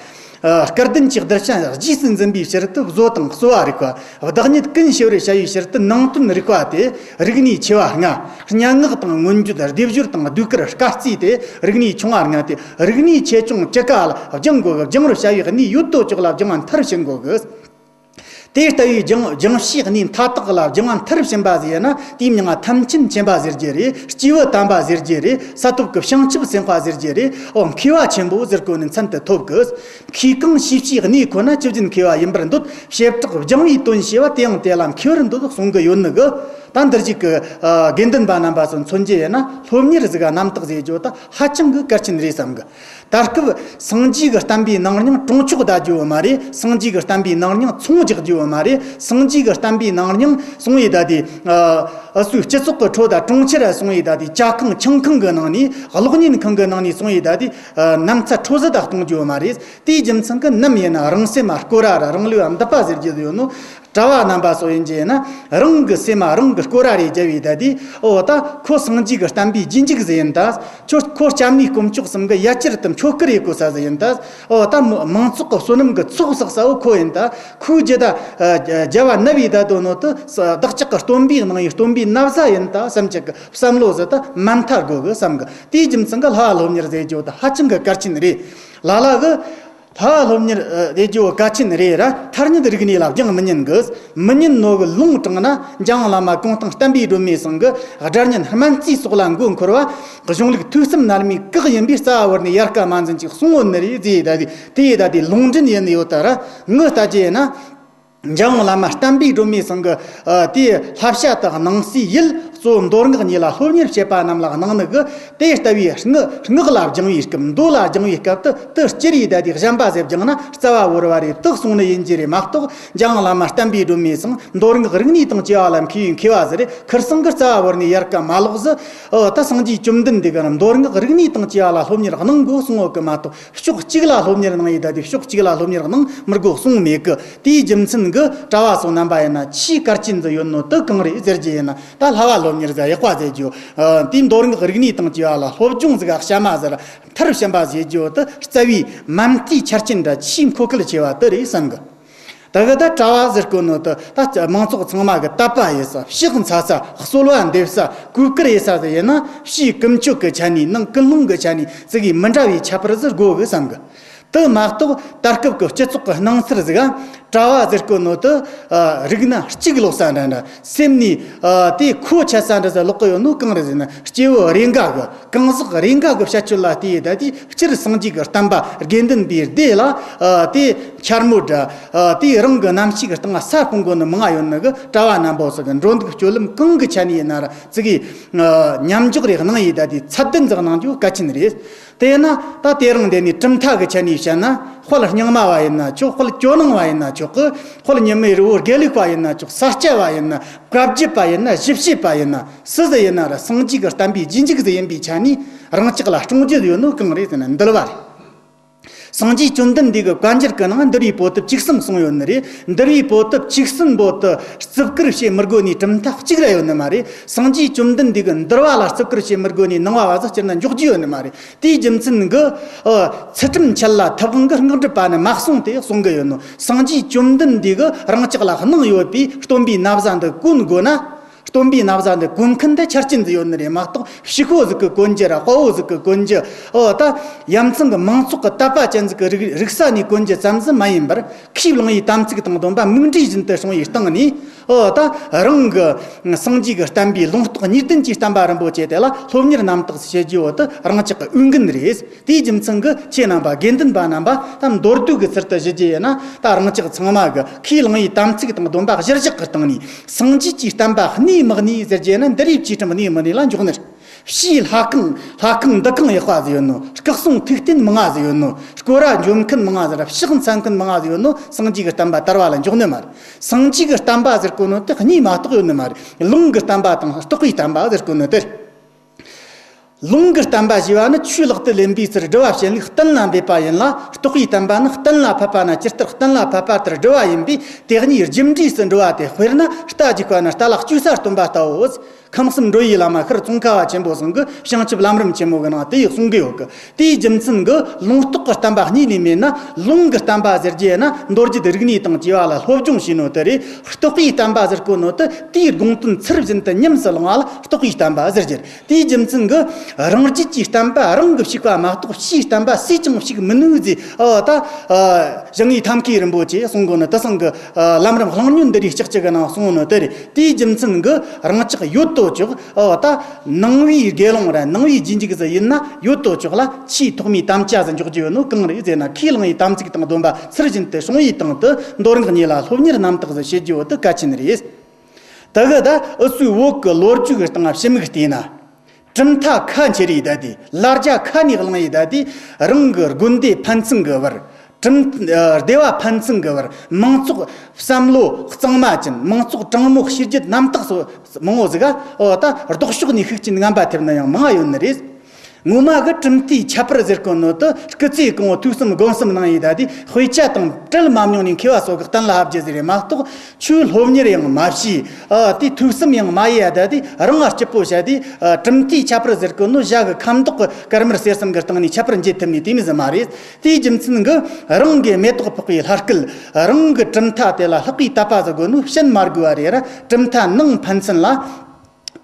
ཨ་སྐལ་ལྡན་གྱི་གདུལ་བྱ་རྗེས་སུ་འཛིན་པའི་ཕྱིར་དུ་བཟོ་དང་གསོ་བ་རིག་པ། བདག་ཉིད་ཀུན་ཞི་བར་བྱ་བའི་ཕྱིར་དུ་ནང་དོན་རིག་པ་སྟེ། རིག་གནས་ཆེ་བ་ལྔ། སྙན་ངག་དང་མངོན་བརྗོད། སྡེབ་སྦྱོར་དང་ཟློས་གར། སྐར་རྩིས་ཏེ་རིག་གནས་ཆུང་བ་ལྔ་སྟེ། རིག་གནས་ཆེ་ཆུང་ཇི་ག་ལ་སྦྱང་དགོས་གི། སྦྱང་བར་བྱ་བའི་གནས་ཡོད་དོ་ཅོག་ལ་སྦྱང་བ་མཐར་ཕྱིན་དགོས་གི། དེ་ལྟ་བུའི་སྦྱང་སྦྱང་བྱའི་གནས་མཐའ་དག་ལ་སྦྱང་བ་མཐར་ཕྱིན་པ་ཟེར་ན། དེའི་མྱིང་ང་ཐམས་ཅད་མཁྱེན་པ་ཟེར་རྒྱུ་རེད། སྐྱེས་བུ་དམ་པ་ཟེར་རྒྱུ་རེད། ས་ཐོབ་ཀྱི་བྱང་ཆུབ་སེམས་དཔའ་ཟེར་རྒྱུ་རེད། འོ་མཁས་པ་ཆེན་པོ་ཟེར་གོ་ནི་མཚན་དེ་ཐོབ་གི། མཁས་གང་ཞེས་བྱའི་གནས་ཁོ་ན་ཇི་བཞིན་མཁས་པ་ཡིན་པར་འདོད། བྱེ་བྲག་སྦྱང་བའི་དོན་ཞེས་པ་དེ་ཡང་དེ་ལ་མཁས་པར་འདོད་གསུང་གི་ཡོད་ནི་གི། ད་འདིར་ཞིག་གི་ཨ་དགེ་འདུན་པ་རྣམ་པ་ཚོ་མཚོན་རྒྱུ་ཡིན་ན། སློབ་གཉེར་ཟིག་ག་རྣམ་དག་ཟེར་རྒྱུ་ད་ཧ་ཅང་གི་གལ་ཆེན་རེད་བསམ་གི། ད་སྐབས་སངས་རྒྱས་ཀྱི་བསྟན་པའི་ནང་སྙིང་གྲོང་ཆོག་བསྡད་རྒྱུ་བོ་མ་རེད། སངས་རྒྱས་ཀྱི་བསྟན་པའི་ནང་སྙིང་ཚོང་རྒྱག་རྒྱུ་བོ་མ་རེད། སངས་རྒྱས་ཀྱི་བསྟན་པའི་ནང་སྙིང་སོང་ཡི་ད་དེ་ཨ་སུའི་སྤྱི་ཚོགས་ཀྱི་ཁྲོད་ད་གྲོང་ཁྱེར་ར་སོང་ཡི་ད་དེ་ཇ་ཁང་ཆང་ཁང་གི་ནང་ནས། གློག་བརྙན་ཁང་གི་ནང་ནས་སོང་ཡི་ད་དེ་ཨ་ནམ་ཚ་འཕྲོ་བརླག་ད་གཏོང་རྒྱུ་བོ་མ་རེད། དེའི་རྒྱུ་མཚན་གྱིས་ནམ་ཡིན་ན་རང་སེམས་མ་སྐོར་ར་ར་རང་ལུས་པ་འདུད་པ་ཟེར་རྒྱུ་ཡོད་ནོ། གྲྭ་བ་རྣམ་པ་ཚོ་ཡིན་གྱི་ཡིན་ན། རང་གི་སེམས་མ་རང་གིས་སྐོར་ར་རེ་བརྒྱབ་ཡི་ད་དེ། འོ་ད་ཁོ་སངས་རྒྱས་ཀྱི་བསྟན་པའི་རྗེས་འཇུག་ཟིག་ཡིན་ད། ཁྱོད་ཁོ་སྐྱབས་གནས་དཀོན་མཆོག་གསུམ་གྱི་ཡ་གྱལ་དུ་མཆོད་བཀུར་ཡེད་དགོས་ས་ཟིག་ཡིན་ད། འོ་ད་མ་མང་ཚོགས་ཀྱི་བསོད་ནམས་ཀྱི་ཚོགས་བསགས་ས་བོ་ཁོ་ཡིན་ད། ཁོའི་རྒྱུད་ད་ཨ་རྒྱལ་བ་ནབ་ཡི་ད་དོ་ནོ་དེ་བདག་ཅག་གི་སྟོན་པའི་གནང་ཡི་སྟོན་པའི་ན་བཟའ་ཡིན་ད་བསམ་ཅིག་གི་བསམ་བློ་ཟིག་ད་མ་མཐའ་དགོས་གི་བསམ་གི། དེའི་རྒྱུ་མཚན་གྱིས་བསླབ་པ་སློབ་གཉེར་ཟེར་རྒྱུ་ད་ཧ་ཅང་གི་གལ་ཆེན་རེད། ལ་ལ་གི། ལྷ་བ་སློབ་གཉེར་ཨ་དེ་ཇོ་གལ་ཆེན་རེད་ར། ཐ་སྙད་རིག་གནས་ལ་སྦྱང་མི་ཉན་གི། མི་ཉན་ནོ་གི་ལུང་དྲངས་ན། འཇམ་དབྱངས་བླ་མ་གུང་ཐང་བསྟན་པའི་སྒྲོན་མེ་ཚང་གི་སྒྲ་སྙན་སྨན་རྩིས་སོགས་ལ་མགོ་འཁོར་བ། གཞུང་ལུགས་ཐོས་བསམ་རྣལ་མའི་བཀག་ཡིན་པས། རྩ་བ་བོར་ནས་ཡལ་ག་མ་འཛིན་ཅིག་གསུང་འོ་ནི་རེད་ཟེར། ད་དེ་དེ་ད་དེ་ལུང་འདྲེན་ཡིན་ཡོད་ད་ར། ངི་ལྟ་ཅི་ཡིན་ན། འཇམ་དབྱངས་བླ་མ་བསྟན་པའི་སྒྲོན་མེ་ཚང་གི་ཨ་དེའི་བསླབ་བྱ་དག་གནང་སའི་ཡུལ། གཙོ་བོ་མདོ་སྔགས་གཉིས་ལ་སློབ་གཉེར་བྱེད་པ་རྣམས་ལ་གནང་ནི་གི། དེ་ལྟ་བུའི་སྔགས་སྔགས་ལ་སྦྱང་བའི་སྐབས། མདོ་ལ་སྦྱང་བའི་སྐབས་དུ་དུ་སྤྱིར་ཡི་ད་དེ་གཞན་པ་ཟེར་སྦྱང་ན་རྩ་བ་བོར་བ་རེད་དུ་གསུང་ནི་ཡིན་གྱི་རེད་མ་གཏོགས། འཇམ་དབྱངས་བླ་མ་བསྟན་པའི་སྒྲོན་མེ་ཚང་མདོ་སྔགས་རིག་གནས་དང་བཅས་པ་ལ་མཁས་པའི་མཁས་པ་ཟིག་རེད། ཁིར་སང་གི་རྩ་བ་བོར་ནས་ཡལ་ག་མ་ལོག་ཟིག་ཨོ་ད་སངས་རྒྱས་བཅོམ་ལྡན་འདས་གི་རྣམས་མདོ་སྔགས་རིག་གནས་དང་བཅས་པ་ལ་སློབ་གཉེར་གནང་དགོས་གསུང་ཡོད་གི་མ་གཏོགས། ཕྱོགས་གཅིག་ལ་སློབ་གཉེར་གནང་ཡི་ད་དེ་ཕྱོགས་གཅིག་ལ་སློབ་གཉེར་གནང་མི་དགོས་གསུང་མེད་གི། དེའི་རྒྱུ་མཚན་གི་གྲྭ་བ་སོགས་རྣམ་པ་ཡིན་ན་ཆེས་གལ་ཆེན་ཟིག་ཡོད་ནོ་དུ་གང་རེད་ཟེར་རྒྱུ་ཡིན་ན། ད་ལྷ་བ་སློབ་གཉེར་ཟིག་ཡག་པ་ཟེར་རྒྱུ། ཨ་དེའི་མདོ་སྔགས་རིག་གནས་དང་བཅས་པ་ལ་སློབ་སྦྱོང་ཟིག་ག་བྱ་མ་ཟེར། མཐར་ཕྱིན་པ་ཟེར་རྒྱུ་དུ་རྩ་བའི་མན་ངག་ཆ་རྐྱེན་འདྲ་ཆེས་མཁོ་གལ་ཆེ་བ་དུ་རེད་བསམ་གི། ད་གི་ད་གྲྭ་བ་ཟེར་གོ་ནོ་དུ་ད་མང་ཚོགས་ཚང་མ་གི་དད་པ་ཡེད་ས། ཕྱག་འཚལ་ས། གསོལ་བ་འདེབས་ས། གོས་དཀར་ཡེད་ས་ཟིག་ཡིན་ན། ཕྱིའི་ཀུན་སྤྱོད་ཀྱི་ཆ་ནས་ནང་ཀུན་སློང་གི་ཆ་ནས་ཙི་གེ་མི་འདྲ་བའི་ཁྱད་པར་ཟིག་དགོས་གི་བསམ་གི། དུ་མ་གཏོགས་ད་སྐབས་ཀྱི་སྤྱི་ཚོགས་ཀྱི་སྣང་ཚུལ་ཟིག་ག་གྲྭ་བ་ཟེར་གོ་ནོ་དུ་ཨ་རིག་གནས་གཅིག་ལོག་ས་འདྲ་འདྲ། སེམས་ནས་ཨ་དེ་ཁོ་ཆད་ས་འདྲ་ཟིག་ལོག་གི་ཡོད་ནོ་གང་རེད་ཟེར་ན། སྐྱེས་བུ་རེ་འགའ་གི། གང་ཟག་རེ་འགའ་གི་བྱ་སྤྱོད་ལ་བལྟས་ཡི་ད་དེ་སྤྱིར་སངས་རྒྱས་ཀྱི་བསྟན་པ་དགེ་འདུན་པའི་སྡེ་ལ་ཨ་དེ་འཕྱ་སྨོད་འདྲ། ཨ་དེ་རང་གི་རྣམ་ཤེས་ཀྱི་སྟེང་ལ་ས་སྤུང་གོ་ནི་མང་ང་ཡོད་ནི་གི། གྲྭ་བ་རྣམ་པ་ཟིག་གི་འགྲོ་འདུག་སྤྱོད་ལམ་གང་གི་ཆ་ནས་ཡིན་ན་ར་ཙི་གེ་ཨ་མཉམ་འཇོག་རེ་གནང་ཡི་ད་དེ་ཚད་ལྡན་ཟིག་གནང་རྒྱུ་གལ་ཆེན་རེད། དེས་ན་ད་དེ་རིང་འདི་ནས་གྲུབ་མཐའ་གི་ཆ་ནས་བཤད་ན། དཔལ་རྙིང་མ་བ་ཡིན་ན་ཆོག། དཔལ་ཇོ་ནང་བ་ཡིན་ན་ཆོག་གི། དཔལ་ཉི་མའི་རི་བོ་དགེ་ལུགས་པ་ཡིན་ན་ཆོག། ས་སྐྱ་བ་ཡིན་ན། བཀའ་བརྒྱུད་པ་ཡིན་ན། ཞིབ་བཤད་པ་ཡིན་ན། སུ་ཟིག་ཡིན་ན་ར་སངས་རྒྱས་ཀྱི་བསྟན་པའི་རྗེས་འཇུག་ཟིག་ཡིན་པའི་ཆ་ནས་རང་ཅག་ལ་སྲུང་རྒྱུ་ཡོད་ནོ་གང་རེད་ཟེར་ན་འདུལ་བ་རེད། སངས་རྒྱས་བཅོམ་ལྡན་འདས་ཀྱི་བཀའ་འགྱུར་གྱི་ནང་འདུལ་བའི་པོ་ཏི་བཅུ་གསུམ་གསུངས་ཡོད་ནི་རེད། འདུལ་བའི་པོ་ཏི་བཅུ་གསུམ་པོ་ཏི་རྩིབ་བསྐུར་བྱེད་མི་དགོས་ནི་གྲུབ་མཐའ་གཅིག་ར་ཡོད་ནི་མ་རེད། སངས་རྒྱས་བཅོམ་ལྡན་འདས་ཀྱི་འདུལ་བ་ལ་རྩིབ་བསྐུར་བྱེད་མི་དགོས་ནི་ནང་བ་བ་ཟིག་སྤྱིར་ན་འཇོག་རྒྱུ་ཡོད་ནི་མ་རེད། དེའི་རྒྱུ་མཚན་གྱིས། ཨ། ཚུལ་ཁྲིམས་འཆལ་ལ་ཐབས་དབང་གིས་སྔགས་སྒྲུབ་པ་ནི་མ་གསུངས་ཏེ་གསུང་གི་ཡོད་ནོ། སངས་རྒྱས་བཅོམ་ལྡན་འདས་ཀྱིས་རང་ཅག་ལ་གནང་ཡོད་པའི་སྟོན་པའི་ན་བཟའ་འདི་གོན་དགོས་ན། སྟོན་པའི་ན་བཟའ་འདི་གོན་མཁན་དེ་ཆ་རྐྱེན་ཟིག་ཡོད་ནི་རེད་མ་གཏོགས། ཕྱུག་པོ་ཟིག་གིས་གོན་རྒྱུ་ར་དཔའ་བོ་ཟིག་གིས་གོན་རྒྱུ། ཨོ་ད་ཡ་མཚན་གྱི་མང་ཚོགས་ཀྱི་དད་པ་ཅན་ཟིག་གིས་རིག་རིག་ས་ནས་གོན་རྒྱུ་ཙམ་ཟིག་མ་ཡིན་པར། ཁས་བླངས་པའི་དམ་ཚིག་དང་སྡོམ་པ་མིག་འབྲས་བཞིན་དུ་སྲུང་བའི་སྟེང་ནས། ཨོ་ད་རང་གི་སངས་རྒྱས་ཀྱི་བསྟན་པའི་ལུང་རྟོགས་གཉིས་ལྡན་གྱི་བསྟན་པ་རིན་པོ་ཆེ་དེ་ལ་སློབ་གཉེར་རྣམ་དག་བྱེད་རྒྱུ་བོ་དེ་རང་ཅག་གི་འོས་འགན་རེད། དེའི་རྒྱུ་མཚན་གྱིས་ཁྱེད་རྣམ་པ་དགེ་འདུན་པ་རྣམ་པ་ད་མདོར་བསྡུས་ཀྱི་ཚུལ་དུ་ཞུ་རྒྱུ་ཡིན་ན། ད་རང་ཅག་ཚང་མ་གིས་ཁས་བླངས་པའི་དམ་ཚིག་དང་སྡོམ་པ་གཞིར་བཞག་གི་སྟེང་ནས་སངས་རྒྱས་ཀྱི་བསྟན་པ་གནས་མི་གནས་ཟེར་རྒྱུ་ཡིན་ན། འདི་རིགས་བཅས་ཁྲིམས་གནས་མི་གནས་ལ་འཇོག་ནི་རེད། ཕྱིའི་ལྷ་ཁང་། ལྷ་ཁང་འདུ་ཁང་ཡག་པ་ཟིག་ཡོད་ནོ། སྐུ་གསུང་ཐུགས་རྟེན་མང་ང་ཟིག་ཡོད་ནོ། སྐོར་ར་འཇོམས་མཁན་མང་ང་ཟིག་ར། ཕྱག་འཚལ་མཁན་མང་ང་ཟིག་ཡོད་ནོ། སངས་རྒྱས་ཀྱི་བསྟན་པ་དར་བ་ལ་འཇོག་ནི་མ་རེད། སངས་རྒྱས་ཀྱི་བསྟན་པ་ཟེར་གོ་ནོ་དེ་གཉིས་མ་གཏོགས་ཡོད་ནི་མ་རེད། ལུང་གི་བསྟན་པ་དང་རྟོགས་པའི་བསྟན་པ་ཟེར་གོ་ནོ་དེ་རེད། ལུང་གི་བསྟན་པ་ཞེས་པ་ནི་ཆོས་ལག་ཏུ་ལེན་པའི་ཚུལ་སྒྲུབ་པ་བྱེད་ལུགས་གཏན་ལ་འབེབས་པ་ཡིན་ལ། རྟོགས་པའི་བསྟན་པ་ནི་གཏན་ལ་ཕབ་པ་ན་ཇི་ལྟར་གཏན་ལ་ཕབ་པ་ལྟར་སྒྲུབ་པ་ཡིན་པས། དེ་གཉིས་རྒྱུ་འབྲས་སུ་འགྲོ་བ་དེ་དཔེར་ན་རྟ་རྒྱུག་པ་ན་རྟ་ལ་བཅོས་ས་སྟོན་པ་ལྟ་བུའོ། ཁམས་གསུམ་འགྲོ་བའི་བླ་མ་ཤར་ཙོང་ཁ་བ་ཆེན་པོ་ཚང་གིས་བྱང་ཆུབ་ལམ་རིམ་ཆེན་མོ་གི་ནང་དེ་ཡི་གསུང་གི་ཡོད་གི། དེའི་རྒྱུ་མཚན་གྱིས་ལུང་རྟོགས་ཀྱི་བསྟན་པ་གཉིས་ལས་མེད་ན། ལུང་གི་བསྟན་པ་ཟེར་རྒྱུ་ཡིན་ན་མདོ་རྒྱུད་རིག་གནས་དང་བཅས་པ་ལ་སློབ་སྦྱོང་བྱས་ནོ་དེ་རེད། རྟོགས་པའི་བསྟན་པ་ཟེར་གོ་ནོ་དེ་དེའི་དགོངས་དོན་ཚུལ་བཞིན་དུ་ཉམས་སུ་བླང་བ་ལ་རྟོགས་པའི་བསྟན་པ་ཟེར་རྒྱུ་རེད། དེའི་རྒྱུ་མཚན་གྱིས་རང་རྒྱུད་ཀྱི་བསྟན་པ་རང་གིས་བཤིག་པ་མ་གཏོགས་ཕྱིའི་བསྟན་པ་སུས་ཀྱང་བཤིག་མི་ནུས་ཟེར། ཨོ་ད་ཨ་ཞི་གནས་ཐབས་མཁས་རིན་པོ་ཆེས་གསུང་གོ་ནི་དེ་ཚང་གི་ཨ་ལམ་རིམ་གླེང་སྙན་འདི་རིགས་ལྕགས་ཀྱུ་གི་ནང་གསུང་ནི་དེ་རེད། དེའི་རྒྱུ་མཚན་གྱིས་རང་ཅག་ཡོད་དོ་ཅོག། ཨོ་ད་ནང་པའི་དགེ་སློང་ར་ནང་པའི་རྗེས་འཇུག་ཟིག་ཡིན་ན་ཡོད་དོ་ཅོག་ལ་ཆེས་ཐོག་མའི་དམ་བཅའ་ཟིག་འཇོག་རྒྱུ་ཡོད་ནོ་གང་རེད་ཟེར་ན། ཁས་བླངས་པའི་དམ་ཚིག་དང་སྡོམ་པ་ཚུལ་བཞིན་དུ་སྲུང་བའི་སྟེང་དུ་མདོ་སྔགས་གཉིས་ལ་སློབ་གཉེར་རྣམ་དག་ཟིག་བྱེད་རྒྱུ་བོ་དེ་གལ་ཆེན་རེད། དེ་གི་ད་འུ་ཚོའི་བོད་ཀྱི་ལོ་རྒྱུས་ཀྱི་སྟེང་ཕྱི་མིག་བལྟས་ན། གྲུབ་མཐའ་ཁ་འཁྱེར་ཡི་ད་དེ། ལ་རྒྱ་ཁ་ནས་བླངས་ཡི་ད་དེ། རང་གི་དགོན་སྡེ་ཕན་ཚུན་གྱི་བར། གྲུབ་སྡེ་བ་ཕན་ཚུན་གྱི་བར། མང་ཚོགས་བསམ་བློ་གཙང་མ་ཅན། མང་ཚོགས་དྲང་མོ་གཤིས་རྒྱུད་རྣམ་དག་སོགས་མང་བོ་ཟིག་ག་ཨོ་ད་ལྡོག་ཕྱོགས་ནས་ཤུགས་རྐྱེན་ངན་པ་ཐེབས་ན་ཡང་མང་ཡོད་ནི་རེད། ངོ་མ་གི་གྲུབ་མཐའི་ཁྱད་པར་ཟེར་གོ་ནོ་དེ། སྐུ་ཚེ་གང་བོ་ཐོས་བསམ་སྒོམ་གསུམ་གནང་ཡི་ད་དེ། དཔེ་ཆ་དང་བྲལ་མ་མྱོང་ནས་མཁས་པ་སོགས་ཀྱིས་གཏན་ལ་ཕབ་རྒྱུ་ཟིག་རེད་མ་གཏོགས། ཆོས་སློབ་གཉེར་ཡང་མ་བྱས། ཨ་དེ་ཐོས་བསམ་ཡང་མ་ཡེ་ཡ་ད་དེ། རང་ང་སྐྱིད་པོ་བྱ་དེ། ཨ་གྲུབ་མཐའི་ཁྱད་པར་ཟེར་གོ་ནོ་ཞྭ་གི་ཁ་མདོག་གི་དཀར་དམར་སེར་གསུམ་གི་སྟེང་ནས་ཁྱད་པར་འབྱེད་ཐུབ་ནི་དེ་མོ་ཟིག་མ་རེད། དེའི་རྒྱུ་མཚན་གྱིས་རང་གི་མེ་ཏོག་ཕོག་པའི་ལྷ་སྐལ། རང་གི་གྲུབ་མཐའ་དེ་ལ་ལྷག་པའི་དད་པ་ཟིག་དགོས་ནོ་བཤད་མ་དགོས་པ་རེད་ར། གྲུབ་མཐའ་ནང་ཕན་ཚུན་ལ།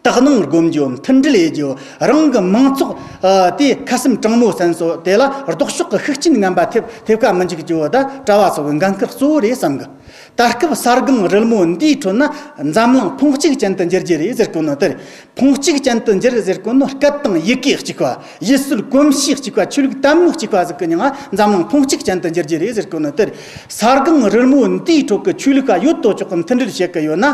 དག་སྣང་སྒོམ་རྒྱུ། མཐུན་སྒྲིལ་ཡེད་རྒྱུ། རང་གི་མང་ཚོགས་ཨ་དེ་ཁ་སེམས་དྲང་མོ་བསམ་སོ་དེ་ལ་ལྡོག་ཕྱོགས་ཀྱི་ཤུགས་རྐྱེན་ངན་པ་ཐེབས་ཐེབས་ཀ་མི་འཇུག་རྒྱུ་ད་གྲྭ་བ་ཚོ་གི་འགན་ཁུར་གཙོ་བོ་རེད་བསམ་གི། ད་སྐབས་གསར་སྒང་རིལ་མོ་འདིའི་ཁྲོད་ན་འཛམ་གླིང་ཕུང་གཅིག་ཅན་དུ་འགྱུར་རྒྱུ་རེད་ཟེར་གོ་ནོ་དེ་རེད། ཕུང་གཅིག་ཅན་དུ་འགྱུར་ཟེར་གོ་ནོ་སྐད་དང་ཡི་གེ་གཅིག་པ། ཡུལ་སྲོལ་གོམས་གཤིས་གཅིག་པ། ཆོས་ལུགས་དད་མོས་གཅིག་པ་ཟིག་གི་མྱིང་ང་འཛམ་གླིང་ཕུང་གཅིག་ཅན་དུ་འགྱུར་རྒྱུ་རེད་ཟེར་གོ་ནོ་དེ་རེད། གསར་སྒང་རིལ་མོ་འདིའི་ཁྲོད་ཀྱི་ཆོས་ལུགས་ཁ་ཡོད་དོ་ཅོག་གི་མཐུན་སྒྲིལ་བྱེད་ཀྱི་ཡོད་ན།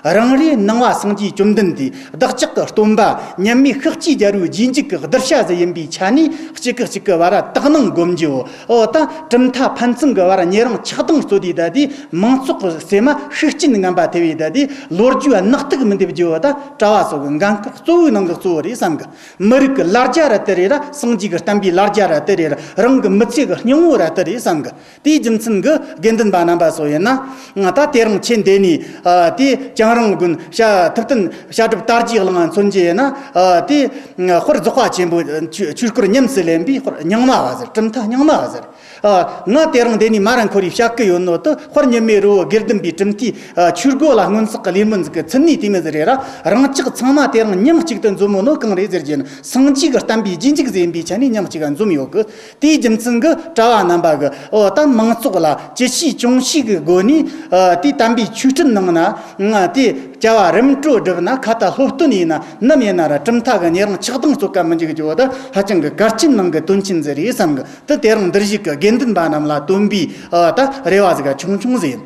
རང་རེའི་ནང་བ་སངས་རྒྱས་བཅོམ་ལྡན་འདས་བདག་ཅག་གི་སྟོན་པ་མཉམ་མེད་ཤཱཀྱའི་རྒྱལ་པོའི་རྗེས་འཇུག་གི་གདུལ་བྱ་ཟིག་ཡིན་པའི་ཆ་ནས་གཅིག་གིས་གཅིག་གི་བར་དག་སྣང་སྒོམ་རྒྱུ། འོ་ད་གྲུབ་མཐའ་ཕན་ཚུན་གྱི་བར་ཉེ་རིང་ཆགས་སྡང་རྩོད་དུས་ད་དེ་མང་ཚོགས་ཀྱི་སེམས་མ་ཤུགས་རྐྱེན་ངན་པ་ཐེབས་ཡས་ད་དེ་ལོ་རྒྱུས་ནག་ཐིག་མི་འདེབས་རྒྱུ། འོ་ད་གྲྭ་བ་ཚོ་གི་འགན་ཁུར་གཙོ་བོའི་ནང་གི་གཙོ་བོ་རེད་བསམ་གི། མི་རིགས་ཀྱི་ལ་རྒྱ་ར་དེ་རེད་ར། སངས་རྒྱས་ཀྱི་བསྟན་པའི་ལ་རྒྱ་ར་དེ་རེད་ར། རང་གི་མི་ཚེ་གི་སྙིང་བོ་ར་དེ་རེད་བསམ་གི། དེའི་རྒྱུ་མཚན་གྱིས་དགེ་འདུན་པ་རྣམ་པ་ཚོ་ཡིན་ན། ང་ད་དེ་རིང་ཆེན་འདི་ནས་ཨ་དེ་གྱང་རིང་དགོན་བཤད་ཐུབ་བསྟན་བཤད་སྒྲུབ་དར་རྒྱས་གླིང་ང་མཚོན་རྒྱུ་ཡིན་ན། ཨ་དེ་ཨ་དཔལ་རྫོགས་པ་ཆེན་པོ་ཆོས་ཆོས་སྐོར་ཉམས་སུ་ལེན་པའི་དཔལ་རྙིང་མ་བ་ཟེར། གྲུབ་མཐའ་རྙིང་མ་བ་ཟེར། ཨ་ང་དེ་རིང་འདི་ནས་མ་ར་འཁོར་བའི་བཤད་གི་ཡོད་ནོ་དུ་དཔལ་མཉམ་མེད་རི་བོ་དགེ་ལྡན་པའི་གྲུབ་མཐའི་ཨ་ཆོས་སྒོ་ལ་སྔོན་བསགས་ཀྱི་ལས་སྨོན་ཟིག་གི་མཚན་ནས་དེ་མི་ཟིག་རེད་ར། རང་ཅག་ཚང་མ་དེ་རིང་མྱིང་གཅིག་ཏུ་འཛོམས་མོ་ནོ་གང་རེད་ཟེར་རྒྱུ་ཡིན། སངས་རྒྱས་ཀྱི་བསྟན་པའི་རྗེས་འཇུག་ཟེར་ཡིན་པའི་ཆ་ནས་མྱིང་གཅིག་ག་འཛོམས་ཡོད་གི། དེའི་རྒྱུ་མཚན་གྱིས་གྲྭ་བ་རྣམ་པ་གིས་འོ་ད་མང་ཚོགས་ལ་ཅི་ཤེས་ཅུང་ཤེས་ཀྱི་སྒོ་ནས་ཨ་དེ་དམ་པའི་ཆོས་ཁྲིད་གནང་ན། ང་དེ་བྱ་བ་རིམ་གྲོ་བསྒྲུབས་ན། ཁ་ཏ་སློབ་སྟོན་ཡིན་ན་ནམ་ཡིན་ན་ར་གྲུབ་མཐའ་གི་ཉེ་རིང་ཆགས་སྡང་རྩོད་ཀ་མི་འཇུག་རྒྱུ་བོ་ད་ཧ་ཅང་གི་གལ་ཆེན་ནང་གི་དོན་ཆེན་ཟིག་རེད་བསམ་གི། དེ་དེ་རིང་འདིར་བཞུགས་ཀྱི་དགེ་འདུན་པ་རྣམས་ལ་བཏོན་པའི་ཨ་ད་རེ་བ་ཟིག་ག་ཆུང་ཆུང་ཟིག་ཡིན།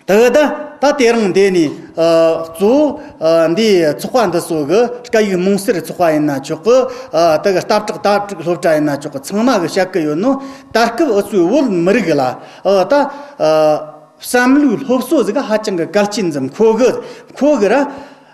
དེ་གི་ད་ད་དེ་རིང་འདི་ནས་ཨ་གཙོ་བོ་ཨ་འདིའི་ཚོགས་པ་འདི་ཚོ་གི་སྐད་ཡིག་མོང་སེར་ཚོགས་པ་ཡིན་ན་ཆོག་གི། ཨ་དེ་གི་ལྟ་བྲག་ལྟ་བྲག་སློབ་གྲྭ་ཡིན་ན་ཆོག་གི། ཚང་མ་གི་བཤད་གི་ཡོད་ནོ། ད་སྐབས་འུ་ཚོའི་བོད་མི་རིགས་ལ་ཨ་ད་ཨ་བསམ་བློའི་སློབ་གསོ་ཟིག་ཧ་ཅང་གི་གལ་ཆེན་ཟིག་མཁོ་གི། མཁོ་གི་ར།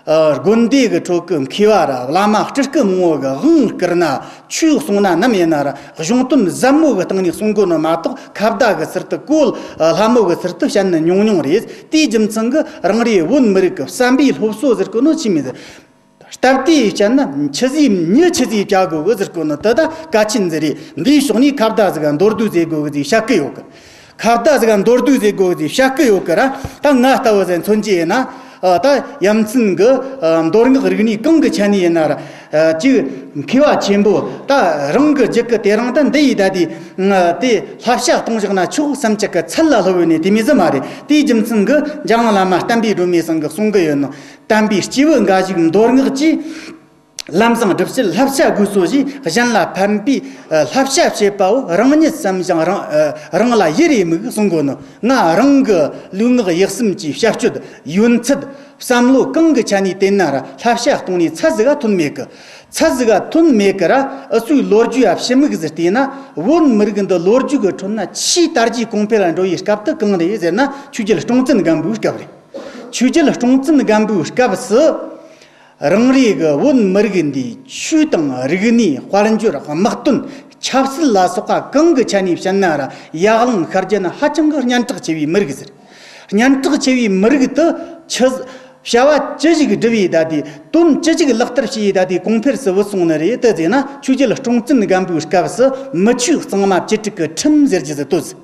ཨ་དགོན་སྡེ་གི་ཁྲོད་ཀྱི་མཁས་པ་ར་བླ་མ་སྤྲུལ་སྐུ་མང་བོ་གི་དབང་བསྐུར་ན། ཆོས་གསུངས་ན་ནམ་ཡིན་ན་ར་གཞུང་དོན་ཟབ་མོ་གི་སྟེང་ནས་གསུང་དགོས་ནི་མ་གཏོགས། ཁ་བརྡ་གི་ཚུལ་དུ་གོ། ལྷ་མོ་གི་ཚུལ་དུ་བཤད་ནི་ཉུང་ཉུང་རེད། དེའི་རྒྱུ་མཚན་གྱིས་རང་རེའི་བོད་མི་རིགས་ཀྱི་བསམ་པའི་སློབ་གསོ་ཟེར་གོ་ནོ་ཆི་མེད་ཟེར། སྟབས་བདེ་བཤད་ན་ཆི་ཟིག་མྱི་ཆི་ཟིག་བྱ་དགོས་གི་ཟེར་གོ་ནོ་དེ་ད་གལ་ཆེན་ཟིག་རེད། འདིའི་ཕྱོགས་ནས་ཁ་བརྡ་ཟིག་མདོར་བསྡུས་ཟེར་དགོས་གི་ཟིག་བཤད་གི་ཡོད་གི། ཁ་བརྡ་ཟིག་མདོར་བསྡུས་ཟེར་དགོས་ཟིག་བཤད་གི་ཡོད་གི་ར། ད་ང་ལྟ་བུ་ཟིག་མཚོན་གྱི་ཡིན་ན། ཨ་ད་ཡ་མཚན་གི་ཨ་མདོ་སྔགས་རིག་གནས་གང་གི་ཆ་ནས་ཡིན་ན་ར། ཨ་ཅིག་མཁས་པ་ཆེན་པོ་ད་རང་གི་རྒྱུད་གི་དེ་རིང་ད་འདི་ཡི་ད་དེ་ཨ་དེ་བསླབ་བྱ་གཏོང་བཞག་ན་ཆོག་བསམ་ཅིག་གི་ཚད་ལ་ལྷོད་ནས་དེ་མི་ཟིག་མ་རེད། དེའི་རྒྱུ་མཚན་གི་འཇམ་དབྱངས་བླ་མ་བསྟན་པའི་སྒྲོན་མེ་ཚང་གི་གསུང་གི་ཡོད་ནོ། དམ་པའི་སྐྱེས་བུ་འགའ་ཞིག་མདོ་སྔགས་ཀྱི། ལམ་བཟང་སྒྲུབ་བྱེད་བསླབ་བྱ་དགོས་སོ་ཞེས། གཞན་ལ་ཕན་པའི་ཨ་བསླབ་བྱ་བྱེད་པའོ། རང་ཉིད་བསམ་ཞིང་རང་ཨ་རང་ལ་ཡི་རེ་དམིགས་གསུང་གོ་ནོ། ང་རང་གི་ལུས་ངག་ཡིད་གསུམ་གྱི་བྱ་སྤྱོད་ཡོན་ཚད་བསམ་བློ་གང་གི་ཆ་ནས་བལྟས་ན་ར་བསླབ་བྱ་གཏོང་ནས་ཚད་ཟིག་ག་ཐོན་མེད་གི། ཚད་ཟིག་ག་ཐོན་མེད་གི་ར། འུ་ཚོའི་ལོ་རྒྱུས་ཡ་ཕྱི་མིག་ཟིག་བལྟས་ན། བོད་མི་རིགས་འདི་ལོ་རྒྱུས་གི་ཁྲོད་ན་ཆེས་དར་རྒྱས་གོང་འཕེལ་ལ་འགྲོ་བའི་སྐབས་དུ་གང་རེད་ཟེར་ན། ཆོས་རྒྱལ་སྲོང་བཙན་སྒམ་པོའི་སྐབས་རེད། ཆོས་རྒྱལ་སྲོང་བཙན་སྒམ་པོའི་སྐབས་སུ། རང་རེ་གི་བོད་མི་རིགས་འདིའི་ཆོས་དང་རིག་གནས། དཔལ་འབྱོར། དམག་དོན། ཆབ་སྲིད་ལ་སོགས་པ་གང་གི་ཆ་ནས་བཤད་ན་ར། ཡར་ཀླུང་ཤར་རྒྱུད་ན་ཧ་ཅང་གི་སྙན་གྲགས་ཆེ་བའི་མི་རིགས་ཟེར། སྙན་གྲགས་ཆེ་བའི་མི་རིགས་དུ་ཆི་བྱ་བ་ཅི་ཞིག་བསྒྲུབས་ཡས་ད་དེ། དོན་ཅི་ཞིག་ལག་བསྟར་བྱས་ཡས་ད་དེ་གོང་འཕེལ་སུ་བུད་སོང་ནི་རེད་དུ་ཟེར་ན། ཆོས་རྒྱལ་སྲོང་བཙན་སྒམ་པོའི་སྐབས་སུ་མི་ཆོས་གཙང་མ་བཅུ་དྲུག་གི་ཁྲིམས་ཟེར་རྒྱུ་ཟིག་བཏོད་ཟེར།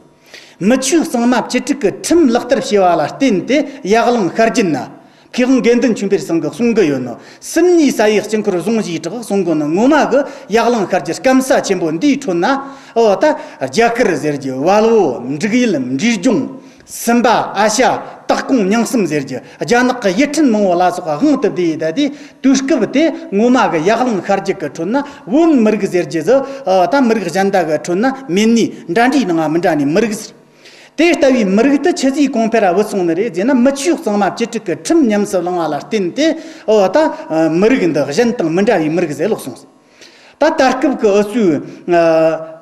མི་ཆོས་གཙང་མ་བཅུ་དྲུག་གི་ཁྲིམས་ལག་བསྟར་བྱས་པ་ལ་བརྟེན་ཏེ་ཡར་ཀླུང་ཤར་རྒྱུད་ན། མཁས་དབང་དགེ་འདུན་ཆོས་འཕེལ་ཚང་གིས་གསུང་གི་ཡོད་ནོ། སུམ་གཉིས་ས་ཡི་དཀྱིལ་འཁོར་བཟུང་ཞེས་གྲགས་གསུང་གོ་ནོ། ངོ་མ་གི་ཡར་ཀླུང་ཤར་རྒྱུད་སྐམ་ས་ཆེན་པོ་འདིའི་ཁྲོད་ན། འོ་ད་རྒྱ་གར་ཟེར་རྒྱུ། བལ་བོ། འབྲུག་ཡུལ། འབྲས་ལྗོངས། སུམ་པ། ཨ་ཤ། སྟག་ཀོང་། ཉང་གསུམ་ཟེར་རྒྱུ། རྒྱ་ནག་གི་ཡུལ་ཕྲན་མང་བོ་ལ་སོགས་དབང་དུ་བསྡུས་ཡས་ད་དེ། དུས་སྐབས་དེ་ངོ་མ་གི་ཡར་ཀླུང་ཤར་རྒྱུད་གི་ཁྲོད་ན་བོད་མི་རིགས་ཟེར་རྒྱུ་ཟིག་ད་མི་རིགས་གཞན་དག་གི་ཁྲོད་ན་མེད་ནི་འདྲ་འདྲའི་ནང་ང་མི་འདྲ་ནི་མི་རིགས་ཟེར། དེ་ལྟ་བུའི་མི་རིགས་དེ་ཆི་ཟིག་གོང་འཕེལ་ར་བུད་སོང་ནི་རེད་ཟེར་ན། མི་ཆོས་གཙང་མ་བཅུ་དྲུག་གི་ཁྲིམས་ཉམས་སུ་བླངས་པ་ལ་བརྟེན་ཏེ། འོ་ད་མི་རིགས་འདི་གཞན་དང་མི་འདྲ་བའི་མི་རིགས་ཟེར་ལོག་སོང་ཟེར། ད་ད་སྐབས་ཀྱི་འུ་ཚོའི་ཨ་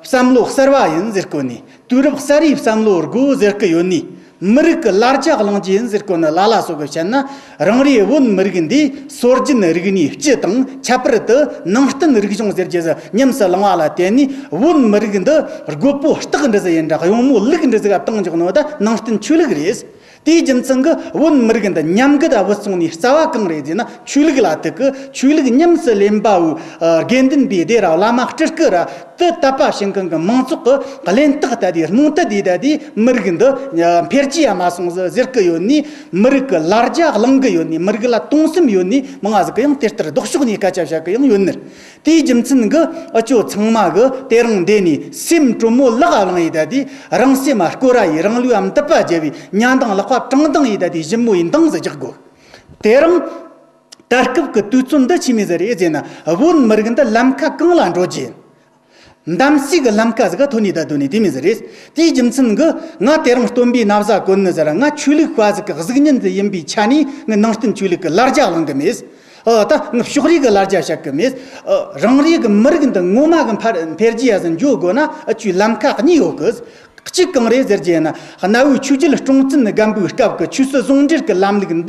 བསམ་བློ་གསར་བ་ཡིན་ཟེར་གོ་ནི། དུས་རབས་གསར་བའི་བསམ་བློ་དགོས་ཟེར་གི་ཡོད་ནི། མི་རིགས་ཀྱི་ལ་རྒྱ་གླེང་རྒྱུ་ཡིན་ཟེར་གོ་ནི་ལ་ལ་སོགས་ཀྱིས་བཤད་ན། རང་རེའི་བོད་མི་རིགས་འདིས་སྲོལ་རྒྱུན་རིག་གནས་སྤྱི་དང་། ཁྱད་པར་དུ་ནང་བསྟན་རིག་གཞུང་ཟེར་རྒྱུ་ཟིག་ཉམས་སུ་བླངས་པ་ལ་བརྟེན་ནས། བོད་མི་རིགས་འདི་རྒོད་པོ་སྟག་འདྲ་ཟིག་ཡིན་འདྲ། གཡུང་མོ་ལུག་འདྲ་ཟིག་ག་བཏང་འཇོག་ནོ་ད་ནང་བསྟན་ཆོས་ལུགས་རེད། དེའི་རྒྱུ་མཚན་གྱིས་བོད་མི་རིགས་འདི་ཉམས་རྒུད་དུ་བུད་སོང་ནི་རྩ་བ་གང་རེད་ཟེར་ན། ཆོས་ལུགས་ལ་ཐུག་གི། ཆོས་ལུགས་ཉམས་སུ་ལེན་པ་བོ་དགེ་འདུན་པའི་སྡེ་ར་བླ་མ་སྤྲུལ་སྐུ་ར་ དེ་དད་པ་བྱེད་མཁན་གྱི་མང་ཚོགས་ཀྱི་གླེན་རྟགས་ལྟ་དེ་རྨོངས་དད་དེ་ལྟ་དེ་མི་རིགས་འདི་འཕེལ་རྒྱས་ཡ་མ་སོང་ཟེར་གི་ཡོད་ནི། མི་རིགས་ཀྱི་ལ་རྒྱ་གླེང་གི་ཡོད་ནི། མི་རིགས་ལ་གཏོང་སེམས་ཡོད་ནི་མང་ང་ཟིག་གི་ཡང་དེ་ལྟར་ལྡོག་ཕྱོགས་ནས་སྐད་ཆ་བཤད་གི་ཡང་ཡོད་ནི། དེའི་རྒྱུ་མཚན་གྱིས་ཨ་ཅོ་ཚང་མ་གི་དེ་རིང་འདི་ནས་སེམས་དྲོན་མོ་ལག་ལང་ཡི་ད་དེ་རང་སེམས་སྐོར་ར་ཡི་རང་ལུས་ཨམ་དུ་པ་རྒྱལ་བའི་ཉ་འདང་ལག་པ་དྲང་འདང་ཡི་ད་དེ་ཞིབ་མོ་ཡི་འདང་ཟིག་རྒྱག་དགོས། དེ་རིང་ད་སྐབས་ཀྱི་དུས་ཚོད་འདི་ཆི་མོ་ཟིག་རེད་ཟེར་ན། བོད་མི་རིགས་འདི་ལམ་ཁ་གང་ལ་འགྲོ་རྒྱུ་ཡིན། འདམ་སའི་གི་ལམ་ཁ་ཟིག་ག་ཐོན་ནི་ད་དོན་ནི་དེ་མོ་ཟིག་རེད། དེའི་རྒྱུ་མཚན་གི་ང་དེ་རིང་སྟོན་པའི་ན་བཟའ་གོན་ནི་ཟེར། ང་ཆོས་ལུགས་པ་ཟིག་གི་གཟུགས་བརྙན་ཟིག་ཡིན་པའི་ཆ་ནས་ངའི་ནང་བསྟན་ཆོས་ལུགས་གི་ལ་རྒྱ་གླེང་གི་མེད། ཨ་ད་ངའི་ཕྱོགས་རིས་གི་ལ་རྒྱ་བཤད་གི་མེད། ཨ་རང་རེ་གི་མི་རིགས་འདི་ངོ་མ་གི་འཕར་འཕེལ་རྒྱས་ཡ་ཟིག་འགྱོ་དགོས་ན་ཨ་ཆོས་ལམ་ཁ་གཉིས་ཡོད་གི། གཅིག་གང་རེད་ཟེར་རྒྱུ་ཡིན་ན། གནའ་བོའི་ཆོས་རྒྱལ་སྲོང་བཙན་སྒམ་པོའི་སྐབས་ཀྱི་ཆོས་སྲིད་ཟུང་འབྲེལ་གྱི་ལམ་ལུགས།